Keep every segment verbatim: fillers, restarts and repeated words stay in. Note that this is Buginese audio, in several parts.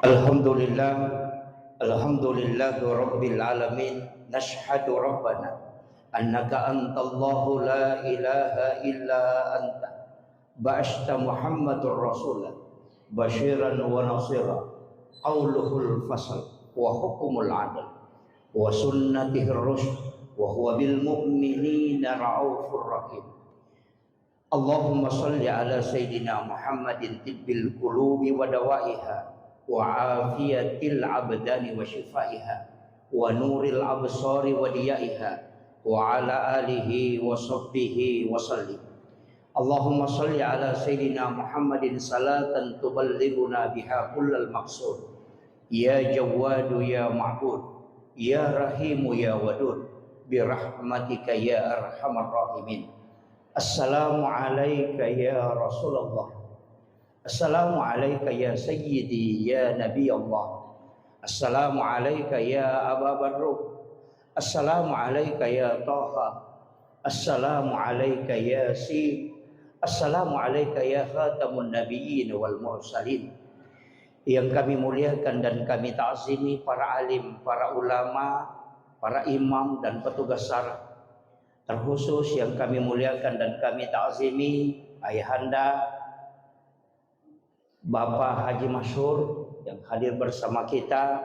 Alhamdulillah, alhamdulillahi rabbil alamin. Nashhadu rabbana annaka antallahu la ilaha illa anta, ba'asta Muhammadur rasula basyiran wa nasira, qauluhul fasl wa hukmul adl wa sunnatihir rusyd wa huwa bil mu'minina raufur rahim. Allahumma shalli ala sayyidina Muhammadin tibbil qulubi wa dawaiha wa afiyatil abdani wa shifaiha wa nuril absari wa diyaiha wa ala alihi wa sahbihi wa sallim. Allahumma shalli ala sayyidina Muhammadin salatan tuballighuna biha kullal maqsud. Ya Jawwadu ya Ma'bud, ya Rahimu ya Wadud, birahmatika ya arhamar rahimin. Assalamu alaika ya Rasulullah. Assalamu alaika ya sayyidi ya Nabi Allah. Assalamu alaika ya Aba Barru. Assalamu alaika ya Taha. Assalamu alaika ya Yasin. Assalamu alaika ya khatamun nabiyyin wal mursalin. Yang kami muliakan dan kami ta'zimi para alim, para ulama, para imam dan petugas syara. Terkhusus yang kami muliakan dan kami ta'zimi Ayahanda Bapak Haji Masyhur yang hadir bersama kita.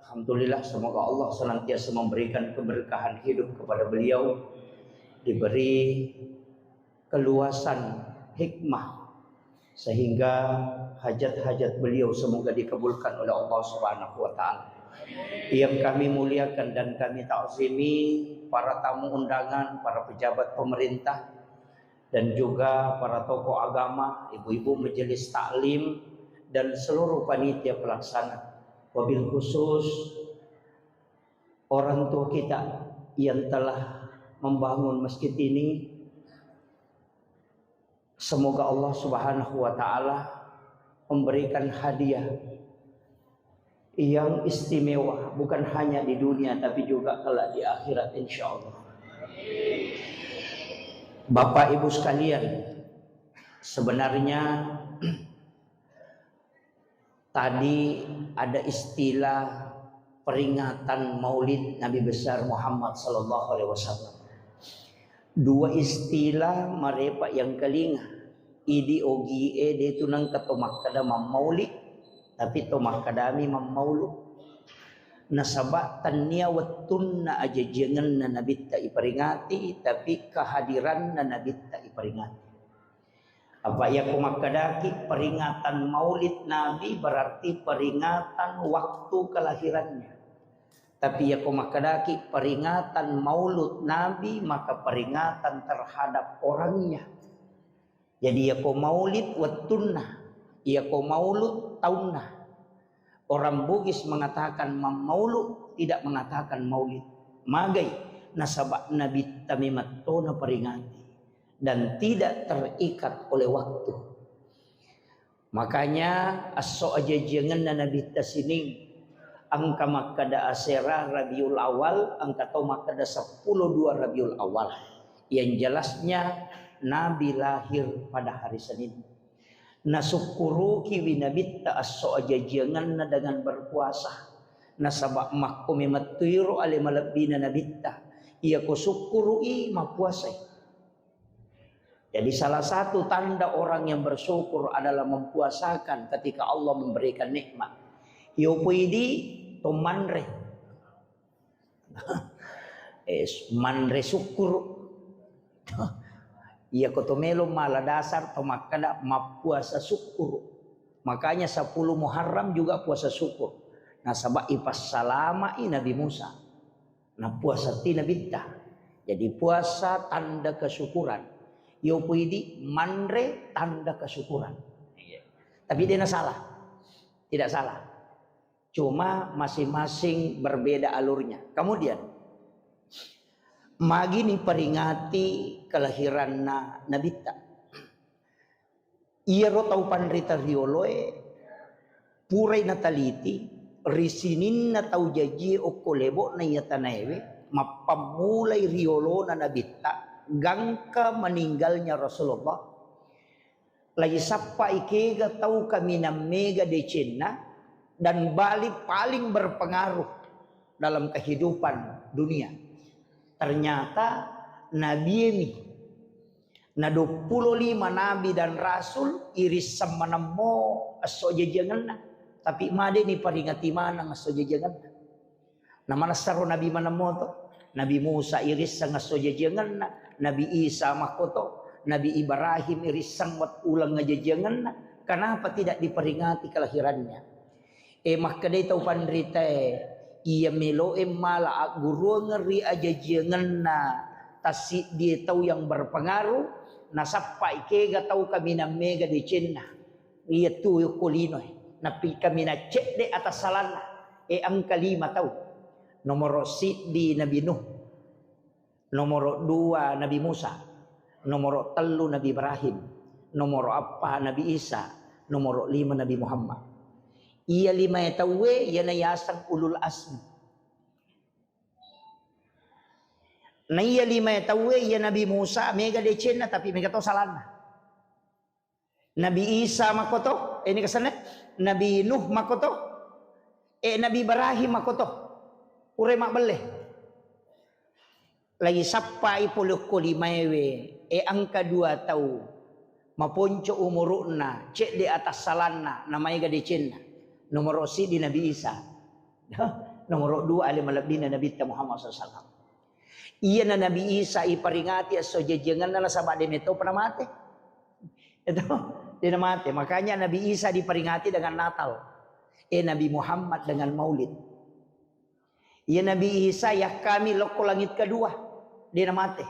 Alhamdulillah, semoga Allah senantiasa memberikan keberkahan hidup kepada beliau, diberi keluasan hikmah sehingga hajat-hajat beliau semoga dikabulkan oleh Allah Subhanahu wa taala. Yang kami muliakan dan kami ta'zimi para tamu undangan, para pejabat pemerintah, dan juga para tokoh agama, ibu-ibu majelis taklim, dan seluruh panitia pelaksana. Wabil khusus orang tua kita yang telah membangun masjid ini, semoga Allah Subhanahu wa taala memberikan hadiah yang istimewa, bukan hanya di dunia tapi juga kelak di akhirat, insya Allah. Bapak Ibu sekalian, sebenarnya tadi ada istilah peringatan Maulid Nabi besar Muhammad sallallahu alaihi wasallam. Dua istilah marepa yang kelinga. Idi ogie de tu nengka to makkeda mammaulid, tapi to makkedami mammaulu. Nasaba tania wettunna ajajiangenna Nabitta iperingati, tapi kehadiranna Nabitta iperingati. Apa iyako makkedaki peringatan Maulid Nabi berarti peringatan waktu kelahirannya. Tapi iyako makkedaki peringatan Maulud Nabi, maka peringatan terhadap orangnya. Jadi iyako Maulid wettunna, iyako Maulud taunna. Orang Bugis mengatakan mammaulu, tidak mengatakan maulid. Magai, nasaba Nabitta memettona peringati dan tidak terikat oleh waktu. Makanya esso ajajiangenna Nabitta sining engka makkeda asera Rabiul Awal, engka to makkeda seppulo dua Rabiul Awal. Yang jelasnya Nabi lahir pada hari Senin. Nasukkurukiwi Nabitta esso ajajiangenna dengan berpuasa. Nasaba makko memettuiro ale malebbina Nabitta. Iyako sukkuru'i, mappuasai. Jadi salah satu tanda orang yang bersyukur adalah mempuasakan ketika Allah memberikan nikmat. Yopoidi to manre. Eh, manre sukkuru. Iyako to melo mala dasar to makkeda mappuasa sukkuru. Makanya sepuluh Muharram juga puasa syukur. Nasaba ipassalama'i Nabi Musa. Nah, puasa ti Nabitta. Jadi puasa tanda kesyukuran. Yopoidi manre tanda kesyukuran. Iya. Tapi dia salah. Tidak salah. Cuma masing-masing berbeda alurnya. Kemudian, magini peringati kelahiranna Nabitta. Iyaro tau panrita rioloe purai nataliti, ri sininna tau jajie okko lebo'na iya tanaewe, mappammulai riolona Nabitta, gangka meninggalnya Rasulullah, laisappai kega tau kaminang mega decenna, dan bali paling berpengaruh dalam kehidupan dunia. Ternyata nabi ini na doppulo lima nabi dan rasul irisseng manemmo esso jajiangenna, tapi madeni paringati maneng esso jajiangenna. Namanessaro nabi manemmo to, Nabi Musa irisseng esso jajiangenna, Nabi Isa makkoto, Nabi Ibrahim irisseng wet-, uleng jajiangenna. Kenapa tidak diperingati kelahirannya? E, makkedai tau panritae, iya meloe mala agguruangeng ri ajajiangenna tassiddie tau yang berpengaruh, nasappai kega tau kaminang mega decenna. Iya tu yokko linoe. Nappi kaminang cedde atassalanna. E, engka lima tau. Nomoro siddi Nabi Nuh. Nomoro dua Nabi Musa, nomoro tellu Nabi Ibrahim, nomoro appa Nabi Isa, nomoro lima Nabi Muhammad. Iya limae tauwe iyana yaseng ulul azmi. Na iya limae tauwe iya Nabi Musa mega decenna tapi mega to salanna. Nabi Isa makkoto, eh, ini kesannya Nabi Nuh makkoto, eh, Nabi Ibrahim makkoto. Pura mabbelle. Lagi sappai pole okko limaewe, eh, engka dua tau maponco umuru'na, cedde atassalanna, namaega decenna. Nomoro siddi Nabi Isa. Nomoro dua ale malebbina Nabitta Muhammad sallallahu alaihi wasallam. Iyana Nabi Isa iparingati esso jajiangenna nasaba de metto pernah mate. Itu, de namate. Makanya Nabi Isa diperingati dengan Natal. Eh, Nabi Muhammad dengan Maulid. Iya Nabi Isa yakkami lokko langit kedua, de namate.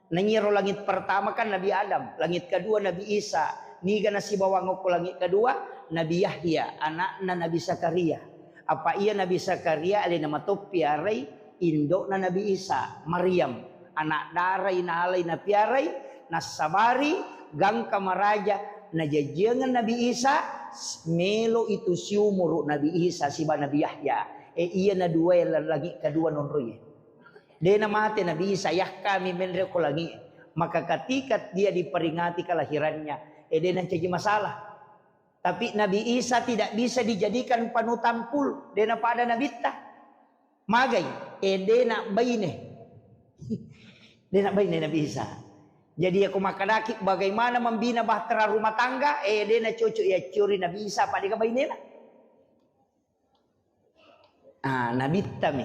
Nanyiro langit pertama kan Nabi Adam, langit kedua Nabi Isa. Niga nasibawang okko langit kedua, Nabi Yahya, anakna Nabi Zakaria. Apa iya Nabi Zakaria alena matoppi arai indokna Nabi Isa, Maryam, anak darai naalai napiarai, nassabari gangka maraja najajiangeng Nabi Isa, s-, melo itu siumuru Nabi Isa siba Nabi Yahya. E, iya na dua la-, langit kedua nonroye. De namate Nabi Isa, yakkami menre ko langit. Maka ketika dia diperingati kelahirannya, e, de nancaji masalah. Tapi Nabi Isa tidak bisa dijadikan panutan pul, de napada nabitta. Magai, e, de na baine. De na baine Nabi Isa. Jadi, yako makkadaki bagaimana membina bahtera rumah tangga, e, de na cocok yacciori Nabi Isa, apa de ga bainena. Ah, nabittami.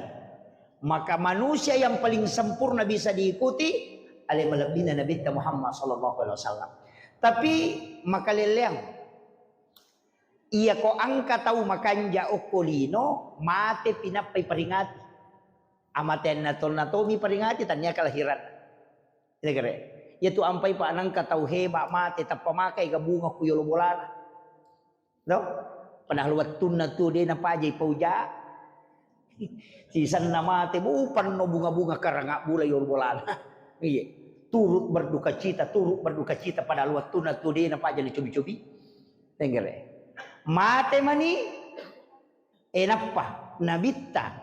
Maka manusia yang paling sempurna bisa diikuti ale malebbina Nabitta Muhammad sallallahu alaihi wasallam. Tapi makaleleang, iya ko engka tau makanja okko lino, mate pinappai peringati. Amateanna tonna tomi peringati, tania kelahiran. Iya kere. Iya tu ampai pa nengka tau heba mate, tappa makai ga bunga ku yolo bolana. No? Padahal wettunna tu de napajai pauja. Sisenna mate, bu, panno bunga-bunga karang abbula yolo bolana. Iya. Turut berduka cita, turut berduka cita, padahal wettunna tu de napajai cobi-cobi. Tenggere. Mate mani, e, nappa nabitta.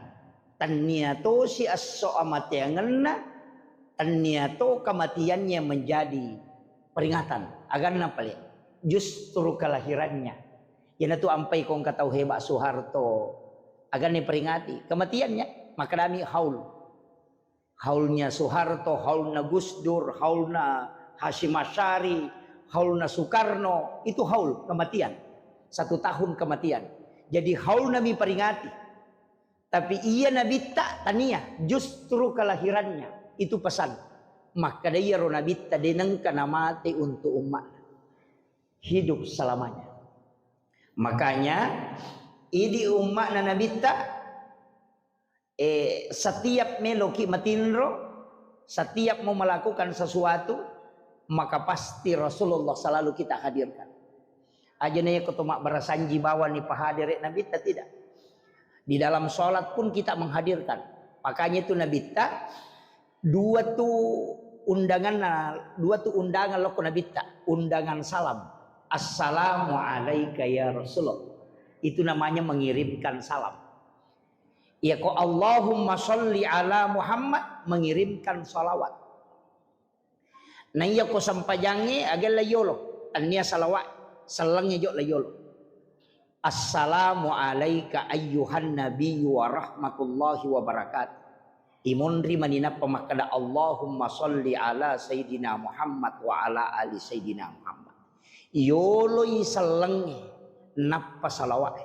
Tannia tosi esso amateangenna, tannia to kematiannya menjadi peringatan. Aganna pale, justru kelahirannya. Iyanatu ampai kongka tau heba Soeharto. Aganna peringati kematiannya, makadami haul. Haulnya Soeharto, haulna Gus Dur, haulna Hasyim Asy'ari, haulna Soekarno, itu haul kematian. Satu tahun kematian. Jadi haul Nabi peringati. Tapi iya nabitta tania, justru kelahirannya itu pesan. Makkeda iyaro nabitta de nengka namate untuk umma'na. Hidup selamanya. Makanya idi umma'na nabitta, eh, setiap meloki matinro, setiap mau melakukan sesuatu, maka pasti Rasulullah selalu kita hadirkan. Aja na yako to mabbarasanji bawani pahadere nabitta, tidak. Di dalam sholat pun kita menghadirkan. Makanya itu nabitta dua tu undangan, dua tu undangan lokko nabitta, undangan salam. Assalamu alaika ya Rasulullah. Itu namanya mengirimkan salam. Iya ko Allahumma sholli ala Muhammad, mengirimkan salawat. Na iya ko sempajangnge, agella yolo. Tannia salawat, sellengnge jo la yolo. Assalamu alaika ayyuhan nabiyyu wa rahmatullahi wa barakatuh. Imunri mani nappa makkeda, "Allahumma salli ala Sayyidina Muhammad wa ala ali Sayyidina Muhammad." Yoloi sellengnge nappa salawa'e.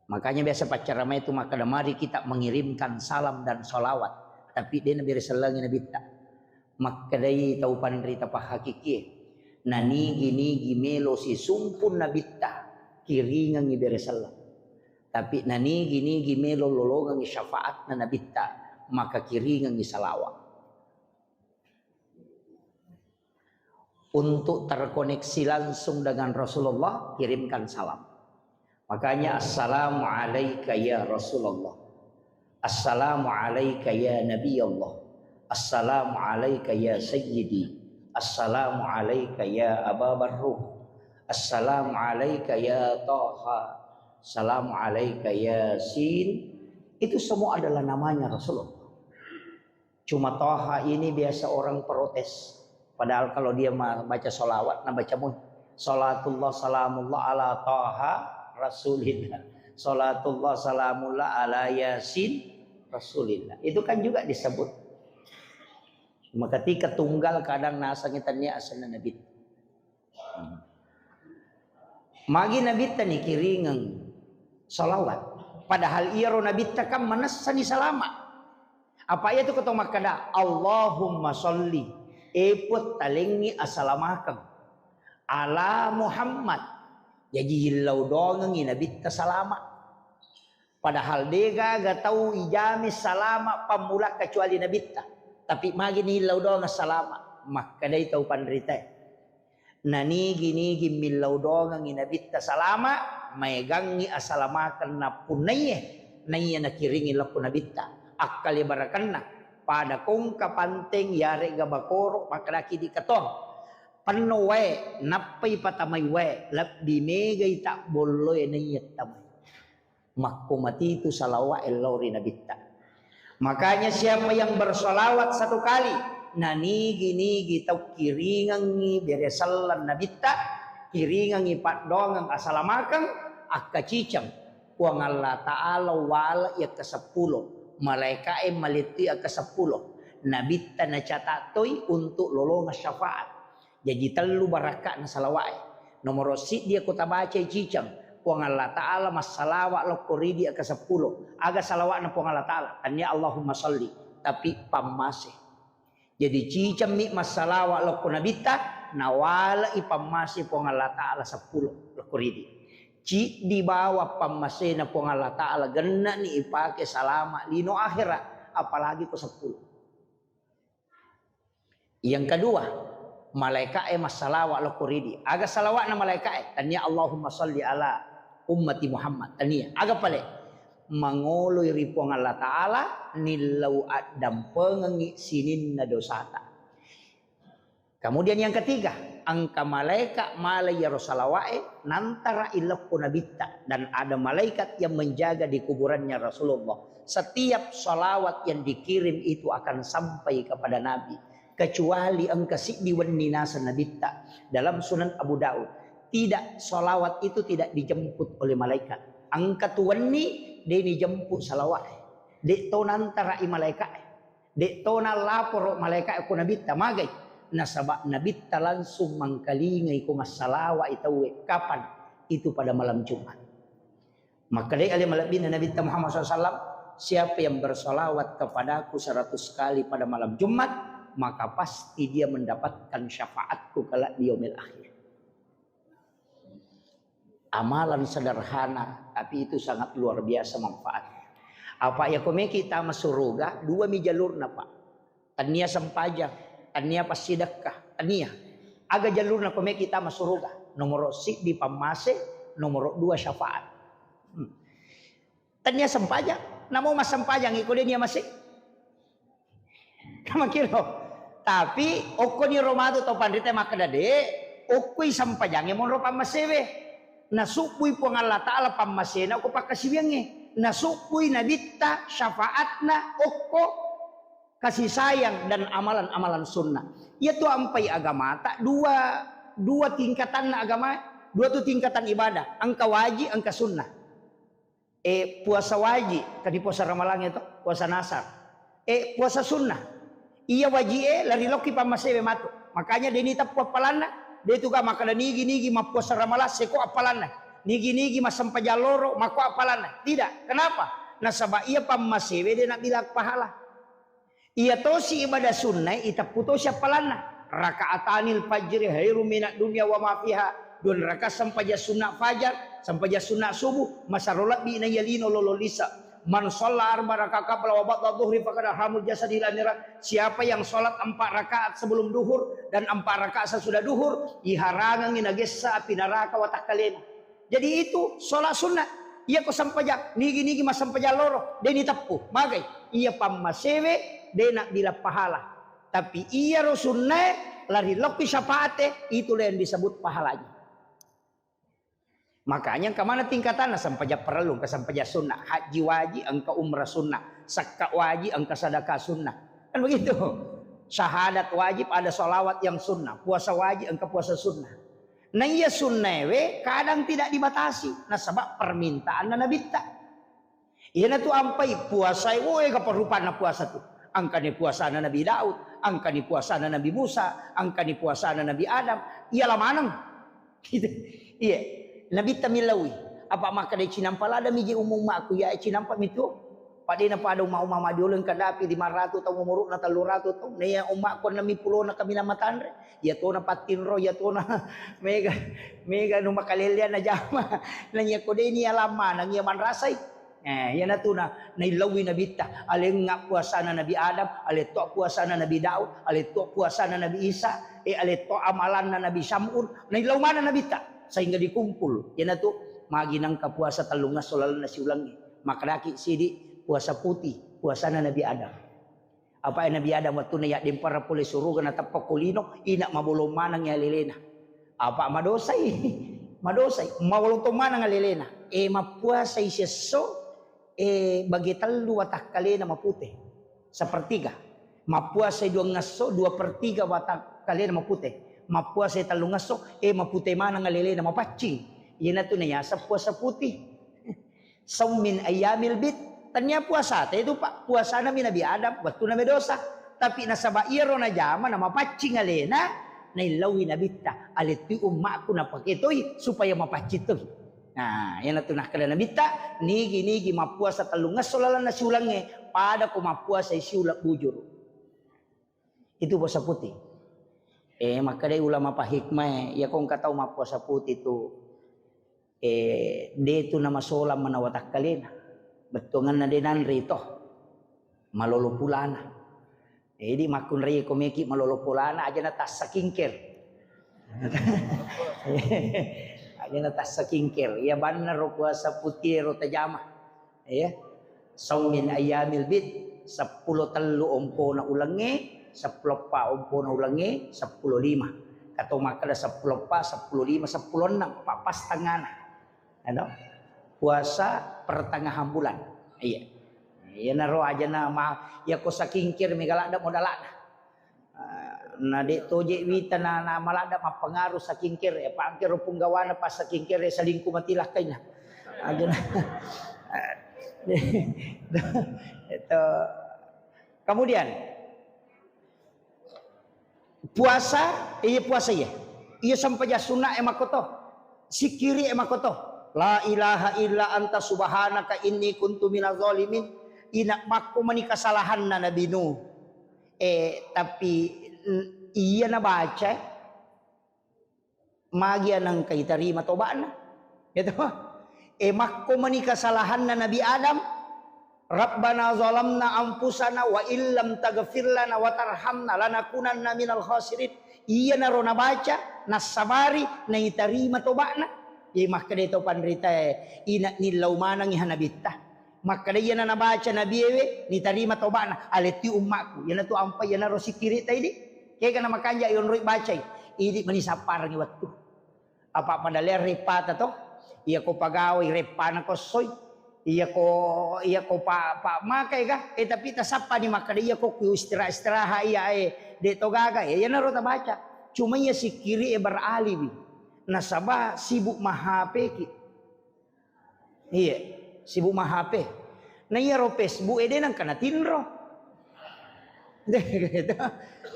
Makanya biasa paccaramai itu makkeda, "Mari kita mengirimkan salam dan salawat." Tapi de' nabere sellengngi nabitta. Makkedai tau panrita pahakikie, "Nanigi-nigi melo sisumpun nabitta, kiringengngi bere selleng. Tapi nanigi-nigi melo lolongengngi syafaatna nabitta, maka kiringengngi salawa." Untuk terkoneksi langsung dengan Rasulullah, kirimkan salam. Makanya, "Assalamu alaika ya Rasulullah. Assalamu alaika ya Nabi Allah. Assalamu alaika ya Sayyidi. Assalamu alaika ya Aba Barruh. Assalamu alaika ya Taha. Assalamu alaika ya Sin." Itu semua adalah namanya Rasulullah. Cuma Toha ini biasa orang protes. Padahal kalau dia ma-, baca sholawat, nah baca mui, "Salatullah salamullah ala Toha Rasulillah. Salatullah salamullah ala Yasin Rasulillah." Itu kan juga disebut. Cuma ketika tunggal kadang nasangi tania asana Nabi. Magi nabitta nikiringeng salawat. Padahal iyaro nabitta kan manessani salama. Apa iya tu keto makkeda, "Allahumma salli, e Puang, talengngi asalamakeng, ala Muhammad." Jaji yillau doangengngi nabitta salama. Padahal degaga tau ijame salama pammula kecuali nabitta. Tapi magi nillau doang salama. Makkedai tau panritae, "Nanigi-nigi millau doangengngi nabitta salama, maegangngi asalamakeng nappunnaiye, naiya nakiringi lokko nabitta. Akkale barakenna, pada kongka panteng yarega bakoro makkedaki di ketong. Penno wae, nappai patamai wae, lebbi megai tabbolloe naiya tamai." Makko matitu salawa'e lao ri nabitta. Makanya siapa yang bersolawat satu kali, nanigi-nigi tau kiringengngi bere selleng nabitta, kiringengngi paddoangeng asalamakeng, akkaciceng, Puang Allah Ta'ala wala iya keseppulo, malaika'e malettui akkaseppulo, nabitta nacata toi untuk lolongeng syafaat. Jaji tellu barakka'na salawa'e. Nomoro siddi ko tabacai ciceng, Puang Allah Ta'ala massalawa lokko ridi akaseppulo. Aga salawa'na Puang Allah Ta'ala? Tania Allahumma salli, tapi pammase. Jadi cicemmi massalawa lokko nabitta, nawalai pammase Puang Allah Ta'ala seppulo lokko ridi. Ciddi bawa pammasena Puang Allah Ta'ala gennani ipake salama lino akhera, apalagi ko seppulo. Yang kedua, malaika'e massalawa lokko ridi. Aga salawa'na malaika'e? Tania Allahumma salli ala ummati Muhammad. Tania. Aga pale? Mangoloi ri Puang Allah Ta'ala, nillau addampengengngi sininna dosata. Kemudian yang ketiga, engka malaika mala iyaro salawa'e nantara ilokko nabitta, dan ada malaikat yang menjaga di kuburannya Rasulullah. Setiap salawat yang dikirim itu akan sampai kepada Nabi, kecuali engka siddi wenni naseng nabitta. Dalam Sunan Abu Daud, tidak, salawat itu tidak dijemput oleh malaikat. Engka tu wenni de dijemput salawa'e, de to nantara i malaika'e. De'to nallaporo malaeka'e ko nabitta, magai? Nasaba nabitta langsung mangkalingai ko massalawa'i tauwe. Kapan? Itu pada malam Jumat. Makkedai ale malebbina Nabitta Muhammad sallallahu alaihi wasallam, "Siapa yang bersalawat kepadaku seratus kali pada malam Jumat, maka pasti dia mendapatkan syafaatku kelak di yaumil akhir." Amalan sederhana, tapi itu sangat luar biasa manfaatnya. Apa ya, ko meki tama suruga, dua mi jalurna, Pak. Tania sempajang, tania passidekka, tania. Aga jalurna ko meki tama suruga? Nomoro siddi pammase, nomoro dua syafaat. Hmm. Tania sempajang, namo massempajang iko de nia mase. Kamakiro. Tapi okkoni ro matu tau panrita makkeda, de, okkoi sempajangnge monro pammasewe. Nasubbui Puang Allah Ta'ala pammasena ko pakkasiwiangnge. Nasubbui nabitta, syafaatna, okko kasih sayang dan amalan-amalan sunnah. Iyatu ampai agamata dua, dua tingkatanna agama. Dua tu tingkatan ibadah, engka wajib, engka sunnah. Eh, puasa wajib, kani puasa Ramalang itu, puasa nasar. Eh, puasa sunnah. Iya wajib, eh, lari lokki pammasewe matu. Makanya deni teppu appalanna, de tu ga makkeda nigi-nigi mappuasa Ramalang seko appalanna. Nigi-nigi massempajang loro mako appalanna. Tidak. Kenapa? Nasaba iya pammasewe de nabilang pahala. Iya tosi ibadah sunnah iteppu tosi appalanna. Rakaatanil fajri khairum minad dunya wa ma fiha. Dua rakaat sempajang sunnah fajar, sempajang sunnah subuh, masaro lebbi na iya lino lolo lisa. Man shalla arba rakaat qabla wa ba'da dhuhri faqad ahamul jasadi ila niran. Siapa yang sholat empat rakaat sebelum duhur dan empat rakaat sesudah duhur, iharangangi nagessa api neraka watakkalena. Jadi itu sholat sunnah. Iya ko sempajang, nigi-nigi massempajang loro, deni teppu. Magai, iya pammasewe, dena bila pahala. Tapi iya ro sunnae, lari lokki syafaate, itulah yang disebut pahalanya. Makanya engka mana tingkatanna sempajang parellu, engka sempajang sunnah, haji wajib, engka umrah sunnah, sakka wajib, engka sadaka sunnah. Kan begitu. Syahadat wajib, ada salawat yang sunnah, puasa wajib, engka puasa sunnah. Nah iya sunnaewe kadang tidak dibatasi, nasaba permintaan nabitta. Iyanatu ampai puasae, woi, gaparrupanna puasa tu. Angkani puasana Nabi Daud, angkani puasana Nabi Musa, angkani puasana Nabi Adam. Iyalah maneng. Gitu. Iya. Nabitta millaui. Apa makkeda cinampa lada miji umma-ummaku, ya cinampa mitu. Padena pada umma-umma madioleng kadapi lima ratu taung umuru'na tellu ratu taung. Naiya ummaku enneng pulona kaminang matanre. Iya tona pattinro, iya tona mega, mega nu makalelleang najama. Naiya kodeni alamma, nang iya manrasai. Eh, iyanatu na, naillauwi Nabitta, alengnga puasana Nabi Adam, aletto puasana Nabi Daud, aletto puasana Nabi Isa, eh, aletto amalanna Nabi Syam'un, naillau maneng Nabitta, sehingga dikumpul. Iyanatu magi nangka puasa tellungesso lalenna siulengnge. Makkedaki sidi puasa putih, puasana Nabi Adam. Apa Nabi Adam wettunna yaddempara pole suruga nateppa ko lino, ina mabolong maneng alelena. Apa madosai? Madosai, mabolong to maneng alelena. Eh, mappuasai siesso, eh, bage tellu watakkalena mapute. Sepertiga. Mappuasai duangesso, dua per tiga watakkalena mapute. Mappuasai tellungesso, eh, mapute maneng alelena, mapaccing. Iyanatu nayaseng puasa putih. Saum min ayyamil bid. Tania puasata itu, Pak. Puasana mi Nabi Adam, wettunna medosa. Tapi nasaba iyaro najama na mapaccing alena, naillauwi Nabitta, alettui ummaku napake toi supaya mapaccing toi. Nah, iyanatu nakkeda Nabitta, nigi-nigi mappuasa tellungesso lalenna siulengnge, pada ko mappuasai siuleng bujuru. Itu puasa putih. Eh, makkedai ulama pahikmah, iya ko engka tau mappuasa putih tu, eh, de tu namasolang mana watakkalena. Bettuanganna de nanre to. Malolo pulana. Jadi makkunrai ko meki malolo pulana aja na tassa kingker. Aja na tassa kingker. Iya banna ro puasa putih ro tajama. Ya. Saum min ayyamil bid, seppulo tellu ompona ulengnge, seppulo eppa ompona ulengnge, seppulo lima. Kato makkeda seppulo eppa, seppulo lima, seppulo enneng, pa-, pas tengana. Anu, puasa pertengahan bulan. Iya. Iyanaro ajana ma-, iya ko sakingkir mega ladde modalana. Ah, na de toje wita na, na maladda mappengaruh sakingkir, ya, pangkero punggawana pas sakingkir, ya, selingkuh mati lakkaina. Aja na. Itu. Kemudian, puasa, iya puasa iya. Iya sempajang sunna e makoto. Sikiri e makoto. La ilaha illa anta subhanaka inni kuntu minaz zalimin. Ina makko mani kasalahanna Nabi Nuh. Eh, tapi, mm, iya nabaca, magi anengka itarima toba'na. Gitu. Eh, makko mani kasalahanna Nabi Adam, "Rabbana zalamna anfusana wa illam taghfir lana wa tarhamna lanakunanna minal khasirin." Iyanaro nabaca, nassabari, naitarima toba'na. Jadi makkeda to panritae, ina nillau manengi ha nabitta. Makkeda iyana nabaca nabiewe, nitarima toba'na, alettui ummakku. Iyanatu ampa iyanaro sikkiri ta idi. Kega namakanja yonroi bacai. Idi mani sapparangi wettu. Apa pada lea reppata to? Iya ko pagawai reppana ko soi. Iya ko, iya ko pa, pa makai ga? Eh, tapi tasappani makkeda iya ko ku istirahat-istirahat iya, eh, de to gaga. Ya, iyanaro tabaca. Cuma iya sikkiri e beraliwi. Nasaba sibuk ma-H P ki. Iya, sibuk ma-H P. Na iyaro Facebook e de nengka natinro. De,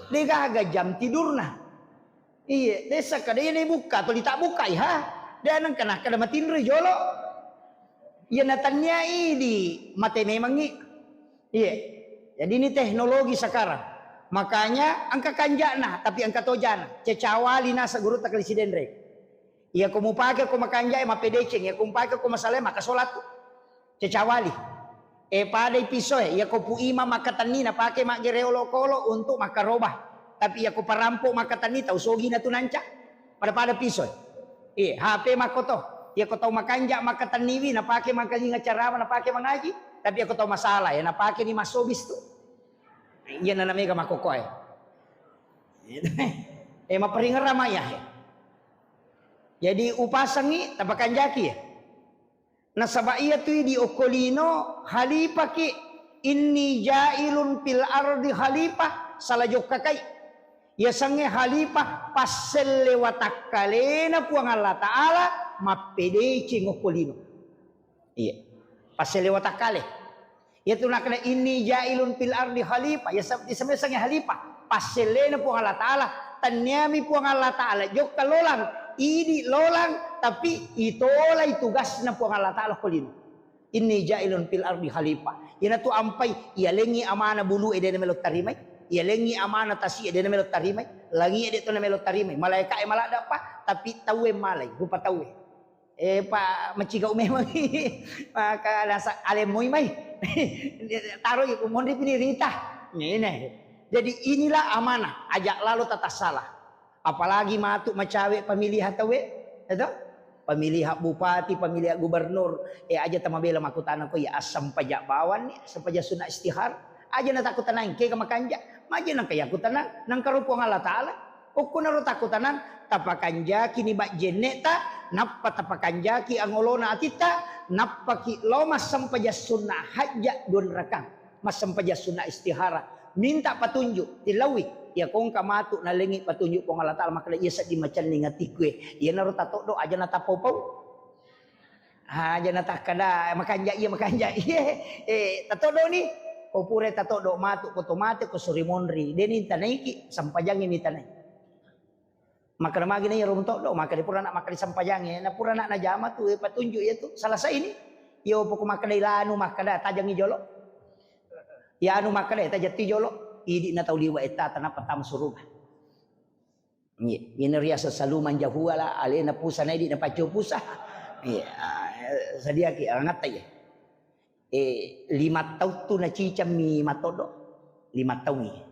de gaga jam tidurna. Iya, de sakkada iya nibukka, tuli tabbukkai, ha. De nengka nakkada matinroi jolo. Iya natannia idi mate memangngi. Iya. Jadi ini teknologi sekarang. Makanya engka kanja'na, tapi engka tojana. Cecawali nasa gurutta kali Sidenreng. Iya ko mupake ko makanja'e mappedeceng, iya ko mupake ko masalae maka solattu. Cecawali. E padai pisoe, iya ko pu imang makkatenni napake maggere olokolo untuk makkaroba. Tapi iya ko parampo makkatenni tau sogi natu nanca. Pada-pada pisoe. Iya, H P makkoto. Iya ko tau makanja makkatenniwi napake mangkalinga carama, napake mangaji. Tapi iya ko tau masalah, ya napake ni massobis tu. Iya nana mega makkokoe. Eh, maperingerang maya, he. Jadi upasangi tapakanjaki, ya. Nasaba iyatu idi okko lino halipaki, inni jailun fil ardi halifah, sala jokkakai. Yasengnge halifah, passelle watakkalena Puang Allah Ta'ala mappedeceng okko lino. Iya. Passelle watakkale. Iyatu nakkeda inni jailun fil ardi khalifah, ya sab-, disemmesengngi khalifah. Passellena Puang Allah Ta'ala, tanniami Puang Allah Ta'ala jokka lolang, idi lolang, tapi itolai tugasna Puang Allah Ta'ala ko lino. Inni jailun fil ardi khalifah. Iyanatu ampai, iyalengngi amana bulu e dena melo tarimai, iyalengngi amana tasi e dena melo tarimai, langi e de to na melo tarimai, malaika e maladda pa, tapi tauwe malai, rupa tauwe. Eh, pa, macigau memang. Maka nasa alemmoi mai. Taroi monri pini rita. Ini. Jadi inilah amanah, aja lalo tata salah. Apalagi matu macawe pemilihan tauwe, ya toh? Pemilihan bupati, pemilihan gubernur, eh, aja tamabela makutana ko ya asam pajak bawang ni, asam pajak sunat istihar. Aja natakku tenang, ke makanja. Maja nangka yaku tenang, nangka ro Puang Allah Ta'ala. Okkonaro takkutanang, tapakanjakini bajjenneta, nappa tapakanjaki angolona atitta, nappaki lao massempajang sunna hajja dua rakang, massempajang sunna istihara, minta patunjuk, tilaui, iya kongka matu nalengi patunjuk Puang Allah Ta'ala, makkeda iya sedding macenning atikku e, iyanaro tatoddo aja natapau-pau. Aja natakkada, makanja iya, makanja iya. Eh, tatoddo ni. Ko pura tatoddo matu, ko to mate, ko suri monri. Deni tanaiki, sampajangi mi tanai. Makkeda magi na iya ro mutoddo, makkeda pura nak makkeda sampajangi. Na pura nak najama tu, eh, patunjuk iya tu. Salah sai ni. Iyo poko makkeda ilanu makkeda tajangi jolo. Iya anu makkeda tajatti jolo. Idi na tau liwa etta tanapa tama suruga. Iya, ina riaseng saluman jahuala, alena pusa na idi na paccio pusa. Iya, sadiaki, angatta iya. Eh, lima taung tu nacicammi matoddo. Lima taung iya.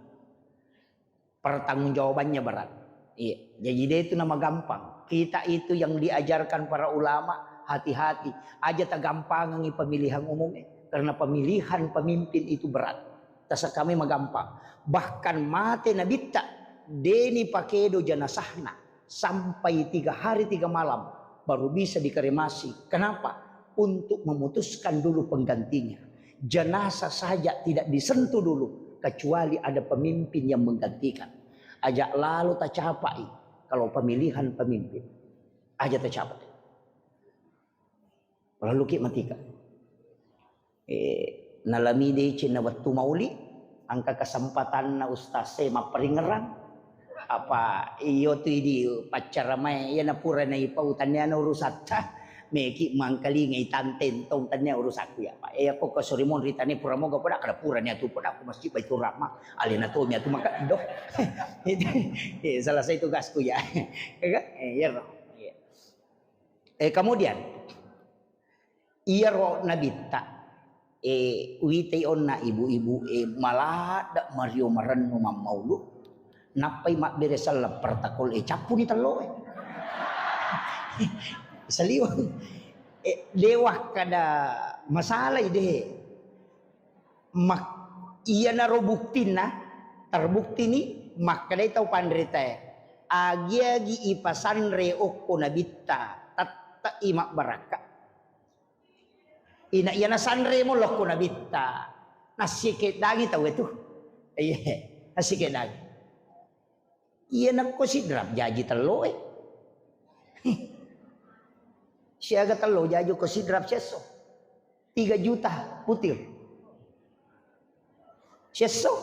Pertanggungjawabannya berat. Iya, jadi de itu nama gampang. Kita itu yang diajarkan para ulama, hati-hati. Aja tagampangangi pemilihan umum, eh. Karena pemilihan pemimpin itu berat. Tasakkami magampang. Bahkan mate nabitta, deni pakedo janasahna sampai tiga hari tiga malam baru bisa dikremasi. Kenapa? Untuk memutuskan dulu penggantinya. Jenazah saja tidak disentuh dulu kecuali ada pemimpin yang menggantikan. Aja lalo tacapai kalau pemilihan pemimpin. Aja tacapai. Lalu ki matika. Eh, nalami deceng na wettu mauli, engka kesempatanna ustaz e mapperingerang. Apa iyo tu idi paccaramae, iya na pura naipau tannia na urusatta, meki mangkalingai tanteng tong tannia urusakku ya, Pak. Eh, ko ke suri monri tania pura moga poda, kada pura nia tu poda ku masjid Baitur Rahmah, alena tomi atu maka doh. Eh, selesai tugasku ya. Ya kan? Eh, iya, Roh. Iya. Eh, kemudian, iyaro nabitta, eh, uwitai onna ibu-ibu, eh, maladde mario marennu mammaulu, nappai mabbere selleng pertakol, eh, cappuni tello, eh. Saliweng. Eh, dewa kada masalai de. Mak-, iyanaro buktinna, terbuktini makkedai tau panritae, agi-agi ipasanre okko nabitta, tette'i mabbarakka. Ina iya nasanremo lokko nabitta, nassikeddangi tauwe tu. Iye, nassikeddangi. Iya nakko sidrap jaji telloe. Siaga tello jaju ko sidrap sesso. Tiga juta putir. Sesso.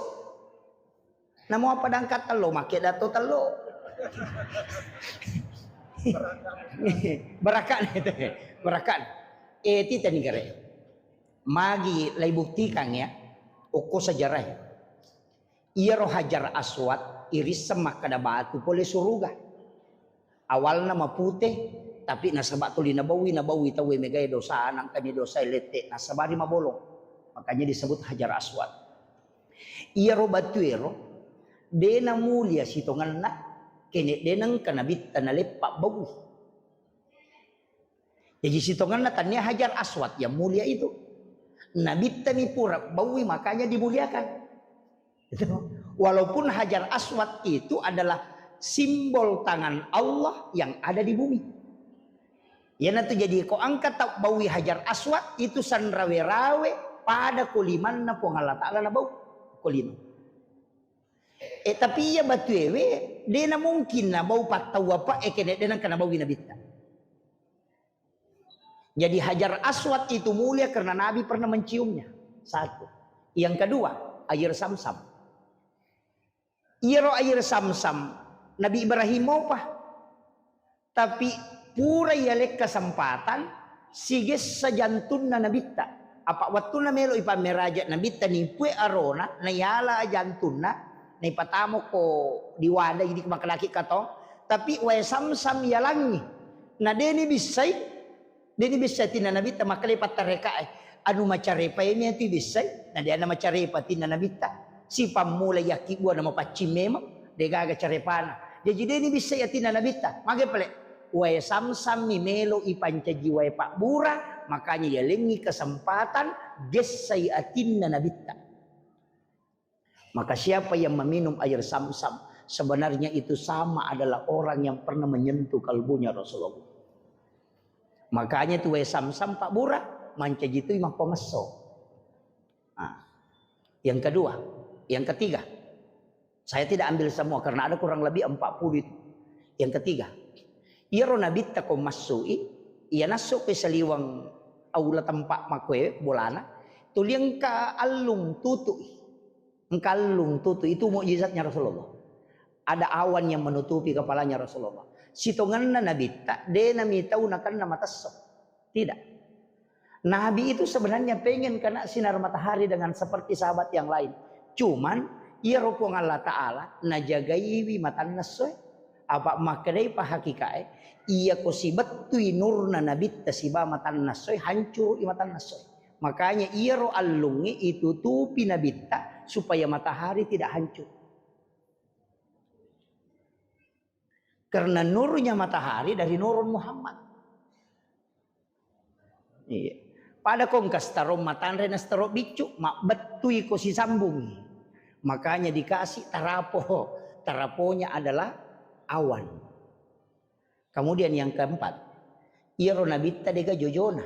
Namo apa dangkat tello, make dato tello. Barakat itu. Barakat. Eh, tita ni gare. Magi lai buktikan ya. Okko sejarah ya. Iyaro Hajar Aswad irisseng makkeda batu pole suruga. Awalna mapute, tapi nasaba tuli nabaui, nabaui tauwe megae dosa, nangkani dosa lette, nasabari mabolong. Makanya disebut Hajar Aswad. Iyaro batuero, de namulia sitongenna, kene de nengka nabitta naleppa baui. Jadi sitongenna tania Hajar Aswad yang mulia itu. Nabitta mi pura baui, makanya dimuliakan. Itu. Walaupun Hajar Aswad itu adalah simbol tangan Allah yang ada di bumi. Iyanatu jadi ko angka tau baui Hajar Aswad itu sanrawe-rawe pada ko limanna Puang Allah Ta'ala nabau. Ko lino. Eh, tapi iya batuewe, de na mungkin nabau pattau apa, eh, kene de nengka nabaui nabitta. Jadi Hajar Aswad itu mulia karena Nabi pernah menciumnya. Satu. Yang kedua, air Samsam. Iyaro air Samsam, Nabi Ibrahim mopa. Tapi pura yaleng kesempatan, sigessa jantunna nabitta. Apa wettunna melo ipammeraja nabitta nipue arona, nayala jantunna, naipatamo ko di wadah ini makalaki katong. Tapi wae Samsam yalangi. Na deni bissai, deni bissai atinna nabitta makkeda pattarekae. Anu macarepa emi atu bissai, na de ana macarepa atinna nabitta. Sipammula yakki bua na mapaccing memang, de gaga carepana. Jaji deni bissai atinna nabitta. Mage pale, wae Samsam mi melo ipancaji wae pabbura, makanya yalengi kesempatan gessai atinna nabitta. Maka siapa yang meminum air Samsam, sebenarnya itu sama adalah orang yang pernah menyentuh kalbunya Rasulullah. Makanya tu wae Samsam pabbura, mancaji tu mappamesso. Nah, yang kedua, yang ketiga, saya tidak ambil semua karena ada kurang lebih empat puluh itu. Yang ketiga, iyaro nabitta ko massui, iya nasso ke saliwang aula tempat makoe bolana, tuli engka allung tutui. Engka allung tutu, itu mukjizatnya Rasulullah. Ada awan yang menutupi kepalanya Rasulullah. Sitongenna nabitta, de nami tau nakenna matesso. Tidak. Nabi itu sebenarnya pengen kena sinar matahari dengan seperti sahabat yang lain. Cuman, iyaro Puang Allah Ta'ala najagaiwi matanna essoe. Apa makkedai pa hakikae, iya ko sibettui nurna nabitta siba matanna essoe, hancurui matanna essoe. Makanya iyaro allungnge itutupi nabitta supaya matahari tidak hancur. Karena nurnya matahari dari nurun Muhammad. Iya. Pada kongka setaro matanre na setaro biccu, mabbettui ko sisambungi. Makanya dikasih tarapo. Taraponya adalah awan. Kemudian yang keempat, iyaro nabitta dega jojona.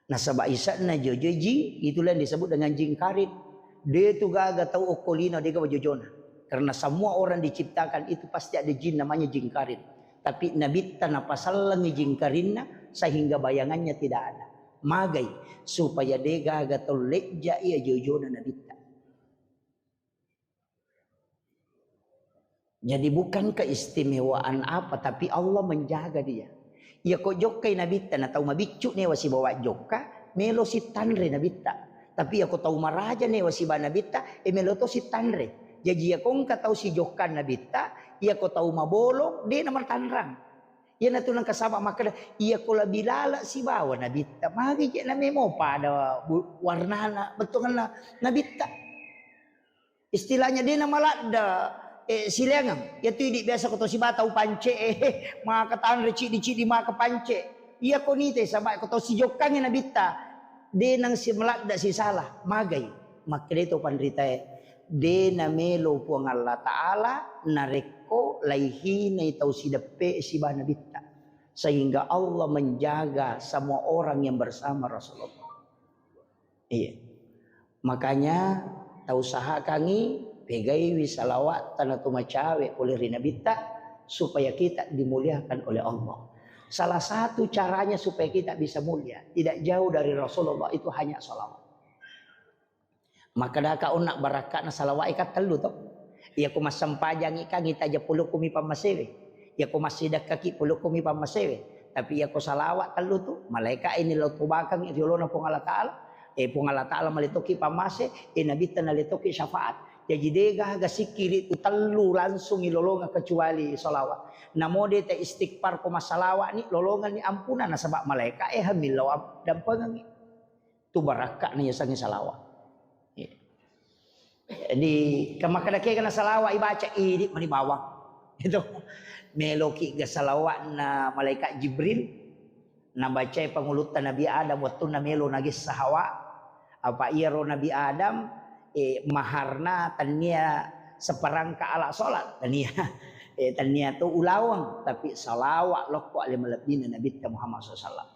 Nasaba ise'na jojoi jing, itulah yang disebut dengan jing karin. De tu gaga tau okko lino dega jojona. Karena semua orang diciptakan itu pasti ada jin namanya jing karin. Tapi nabitta napasallengi jing karinna sehingga bayangannya tidak ada. Magai supaya de gaga tau lejja iya jojona nabitta. Jadi bukan keistimewaan apa, tapi Allah menjaga dia. Iya ko jokkai nabitta na tau mabiccu newa sibawa jokka, melo sittanre nabitta. Tapi iya ko tau maraja newa siba nabitta, e melo to sittanre. Jaji iya ko engka tau sijokka nabitta, iya ko tau mabolong, de na matanrang. Iya na tu nangka saba makkeda, iya ko labi lala sibawa nabitta, magi je na memo pada bu-, warnana, bettuanna nabitta. Istilahnya de na maladda, eh, sileangeng. Iya tu idi biasa ko to siba tau pance, eh, maka tanre cidi-cidi maka pance. Iya ko nite sama ko to sijokkangi nabitta. De nang si maladda sisala, magai. Makkeda to panritae. De na melo Puang Allah Ta'ala narekko laihinai tau sideppe siba nabitta. Sehingga Allah menjaga semua orang yang bersama Rasulullah. Iya. Makanya tau usahakangi pegaiwi salawat tana tu macawe pole ri nabitta, supaya kita dimuliakan oleh Allah. Salah satu caranya supaya kita bisa mulia, tidak jauh dari Rasulullah, itu hanya salawat. Makkadaka onna barakka'na salawat e kan tellu to. Iyako massempajangi kan itaja pulukumi pammasewe. Iyako massidekkaki pulukumi pammasewe. Tapi iyako salawat tellu tu, malaika ini lo tobakangi riolona Puang Allah Ta'ala. Eh, Puang Allah Ta'ala maletoki pammase, eh, Nabitta naletoki syafaat. Jaji de gaga sikkiri tu tellu langsung ilolonga kecuali salawat. Namo de ta istighfar ko masalawat ni, lolongan ni ampuna nasaba malaika e hamillau am-, dampengengi. Tu barakka'na yasengnge salawat. Iya. Di kemakkadakega na salawat ibaca, idi mani bawang. Itu meloki ga salawatna malaikat Jibril, nabacai pangulutta Nabi Adam wettunna melo nagessa Hawa. Apa iyaro Nabi Adam, eh, maharna tania seperangkat alat sholat, tania. Eh, tania tu ulaweng, tapi salawat lokko ale malebbina Nabitta Muhammad sallallahu alaihi wasallam.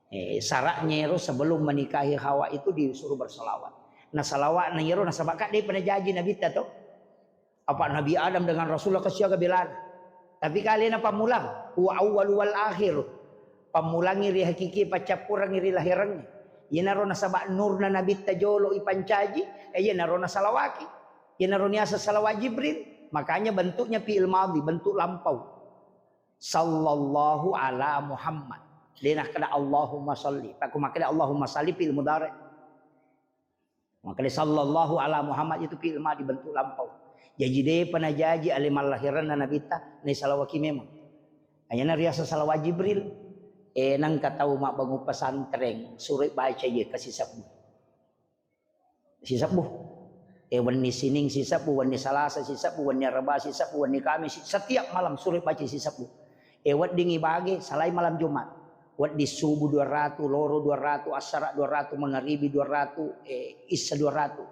Eh, syaratnya ero sebelum menikahi Hawa itu disuruh bersalawat. Nah, salawatna ero nasaba ka de pernah jaji Nabitta to. Apa Nabi Adam dengan Rasulullah kasiaga belana. Tapi kalena pammulang, huwa awwal wal akhir. Pammulangi ri hakiki, paccappurangi ri lahirangnge. Iyanaro nasaba nurna Nabitta jolo ipancaji, eh, iyanaro nasalawaki. Iyanaro niasa salawat Jibril. Makanya bentuknya fi'il madhi, bentuk lampau. Sallallahu ala Muhammad. De nakkeda Allahumma salli. Pakku makkeda Allahumma salli fi'il mudhari. Makkeda sallallahu ala Muhammad itu fi'il madhi bentuk lampau. Jaji depa najaji ale mallahiranna Nabitta, naisalawaki memang. Ayana riasa salawat Jibril. Eh, nangka tau mabbangung pesantren, suro baca iye kasisebbu. Sisebbu. Eh, wenni Sining sisebbu, wenni Salasa sisebbu, wenni Araba sisebbu, wenni Kamis si-, setiap malam suro baca sisebbu. Eh, weddingi bage, salai malam Jumat. Wedding subuh dua ratu, loro dua ratu, assara dua ratu, mangaribi dua ratu, eh, issa dua ratu.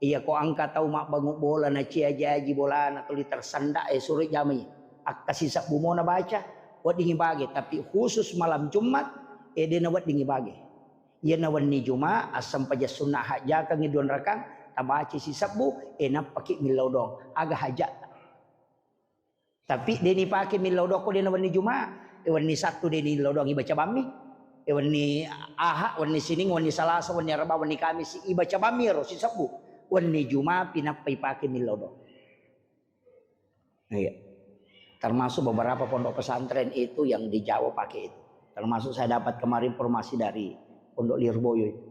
Iya ko engka tau mabbangung bola na cia jaji bolana tuli tersenda, eh, suro jamai. Akka sisebbu mo na baca, weddingi bage, tapi khusus malam Jumat, eh, dena weddingi bage. Iyana wenni Juma, assempajang sunna hajjakangngi dua rakang, tabaci sisebbu, eh, nappaki millau doang. Aga hajjatta. Tapi deni pake millau doang ko dena wenni Juma, eh, wenni Sabtu deni millau doang ibaca bammi. Eh, wenni Aha, wenni Sining, wenni Salasa, wenni Araba, wenni Kamis, ibaca bammi ero sisebbu. Wenni Juma pinappa ipake millau doang. Iya. Termasuk beberapa pondok pesantren itu yang di Jawa pakai itu. Termasuk saya dapat kemarin informasi dari Pondok Lirboyo itu.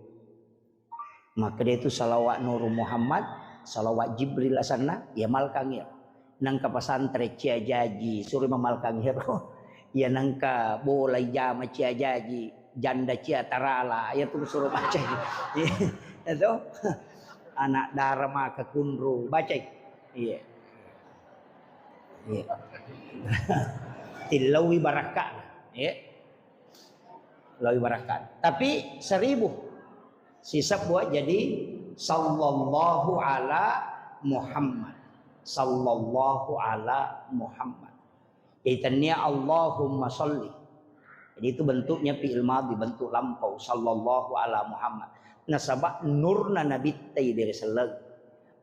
Maka dia itu salawat Nurul Muhammad, salawat Jibril asanna, ya malkang ya. Nangka pesantren cia jaji, suro mamalkang ya. Ya nangka bola ijama cia jaji, janda cia tarala, ya tu suro baca. Itu anak dara maka kunru, baca. Iya. Iya. Tillaui barakka. Iya. Laui barakka. Tapi seribu. Sisebbu jadi sallallahu ala Muhammad. Sallallahu ala Muhammad. Jadi tennia Allahumma salli. Jadi itu bentuknya fi'il madhi, bentuk lampau, sallallahu ala Muhammad. Nasaba nurna Nabitta dari selleng.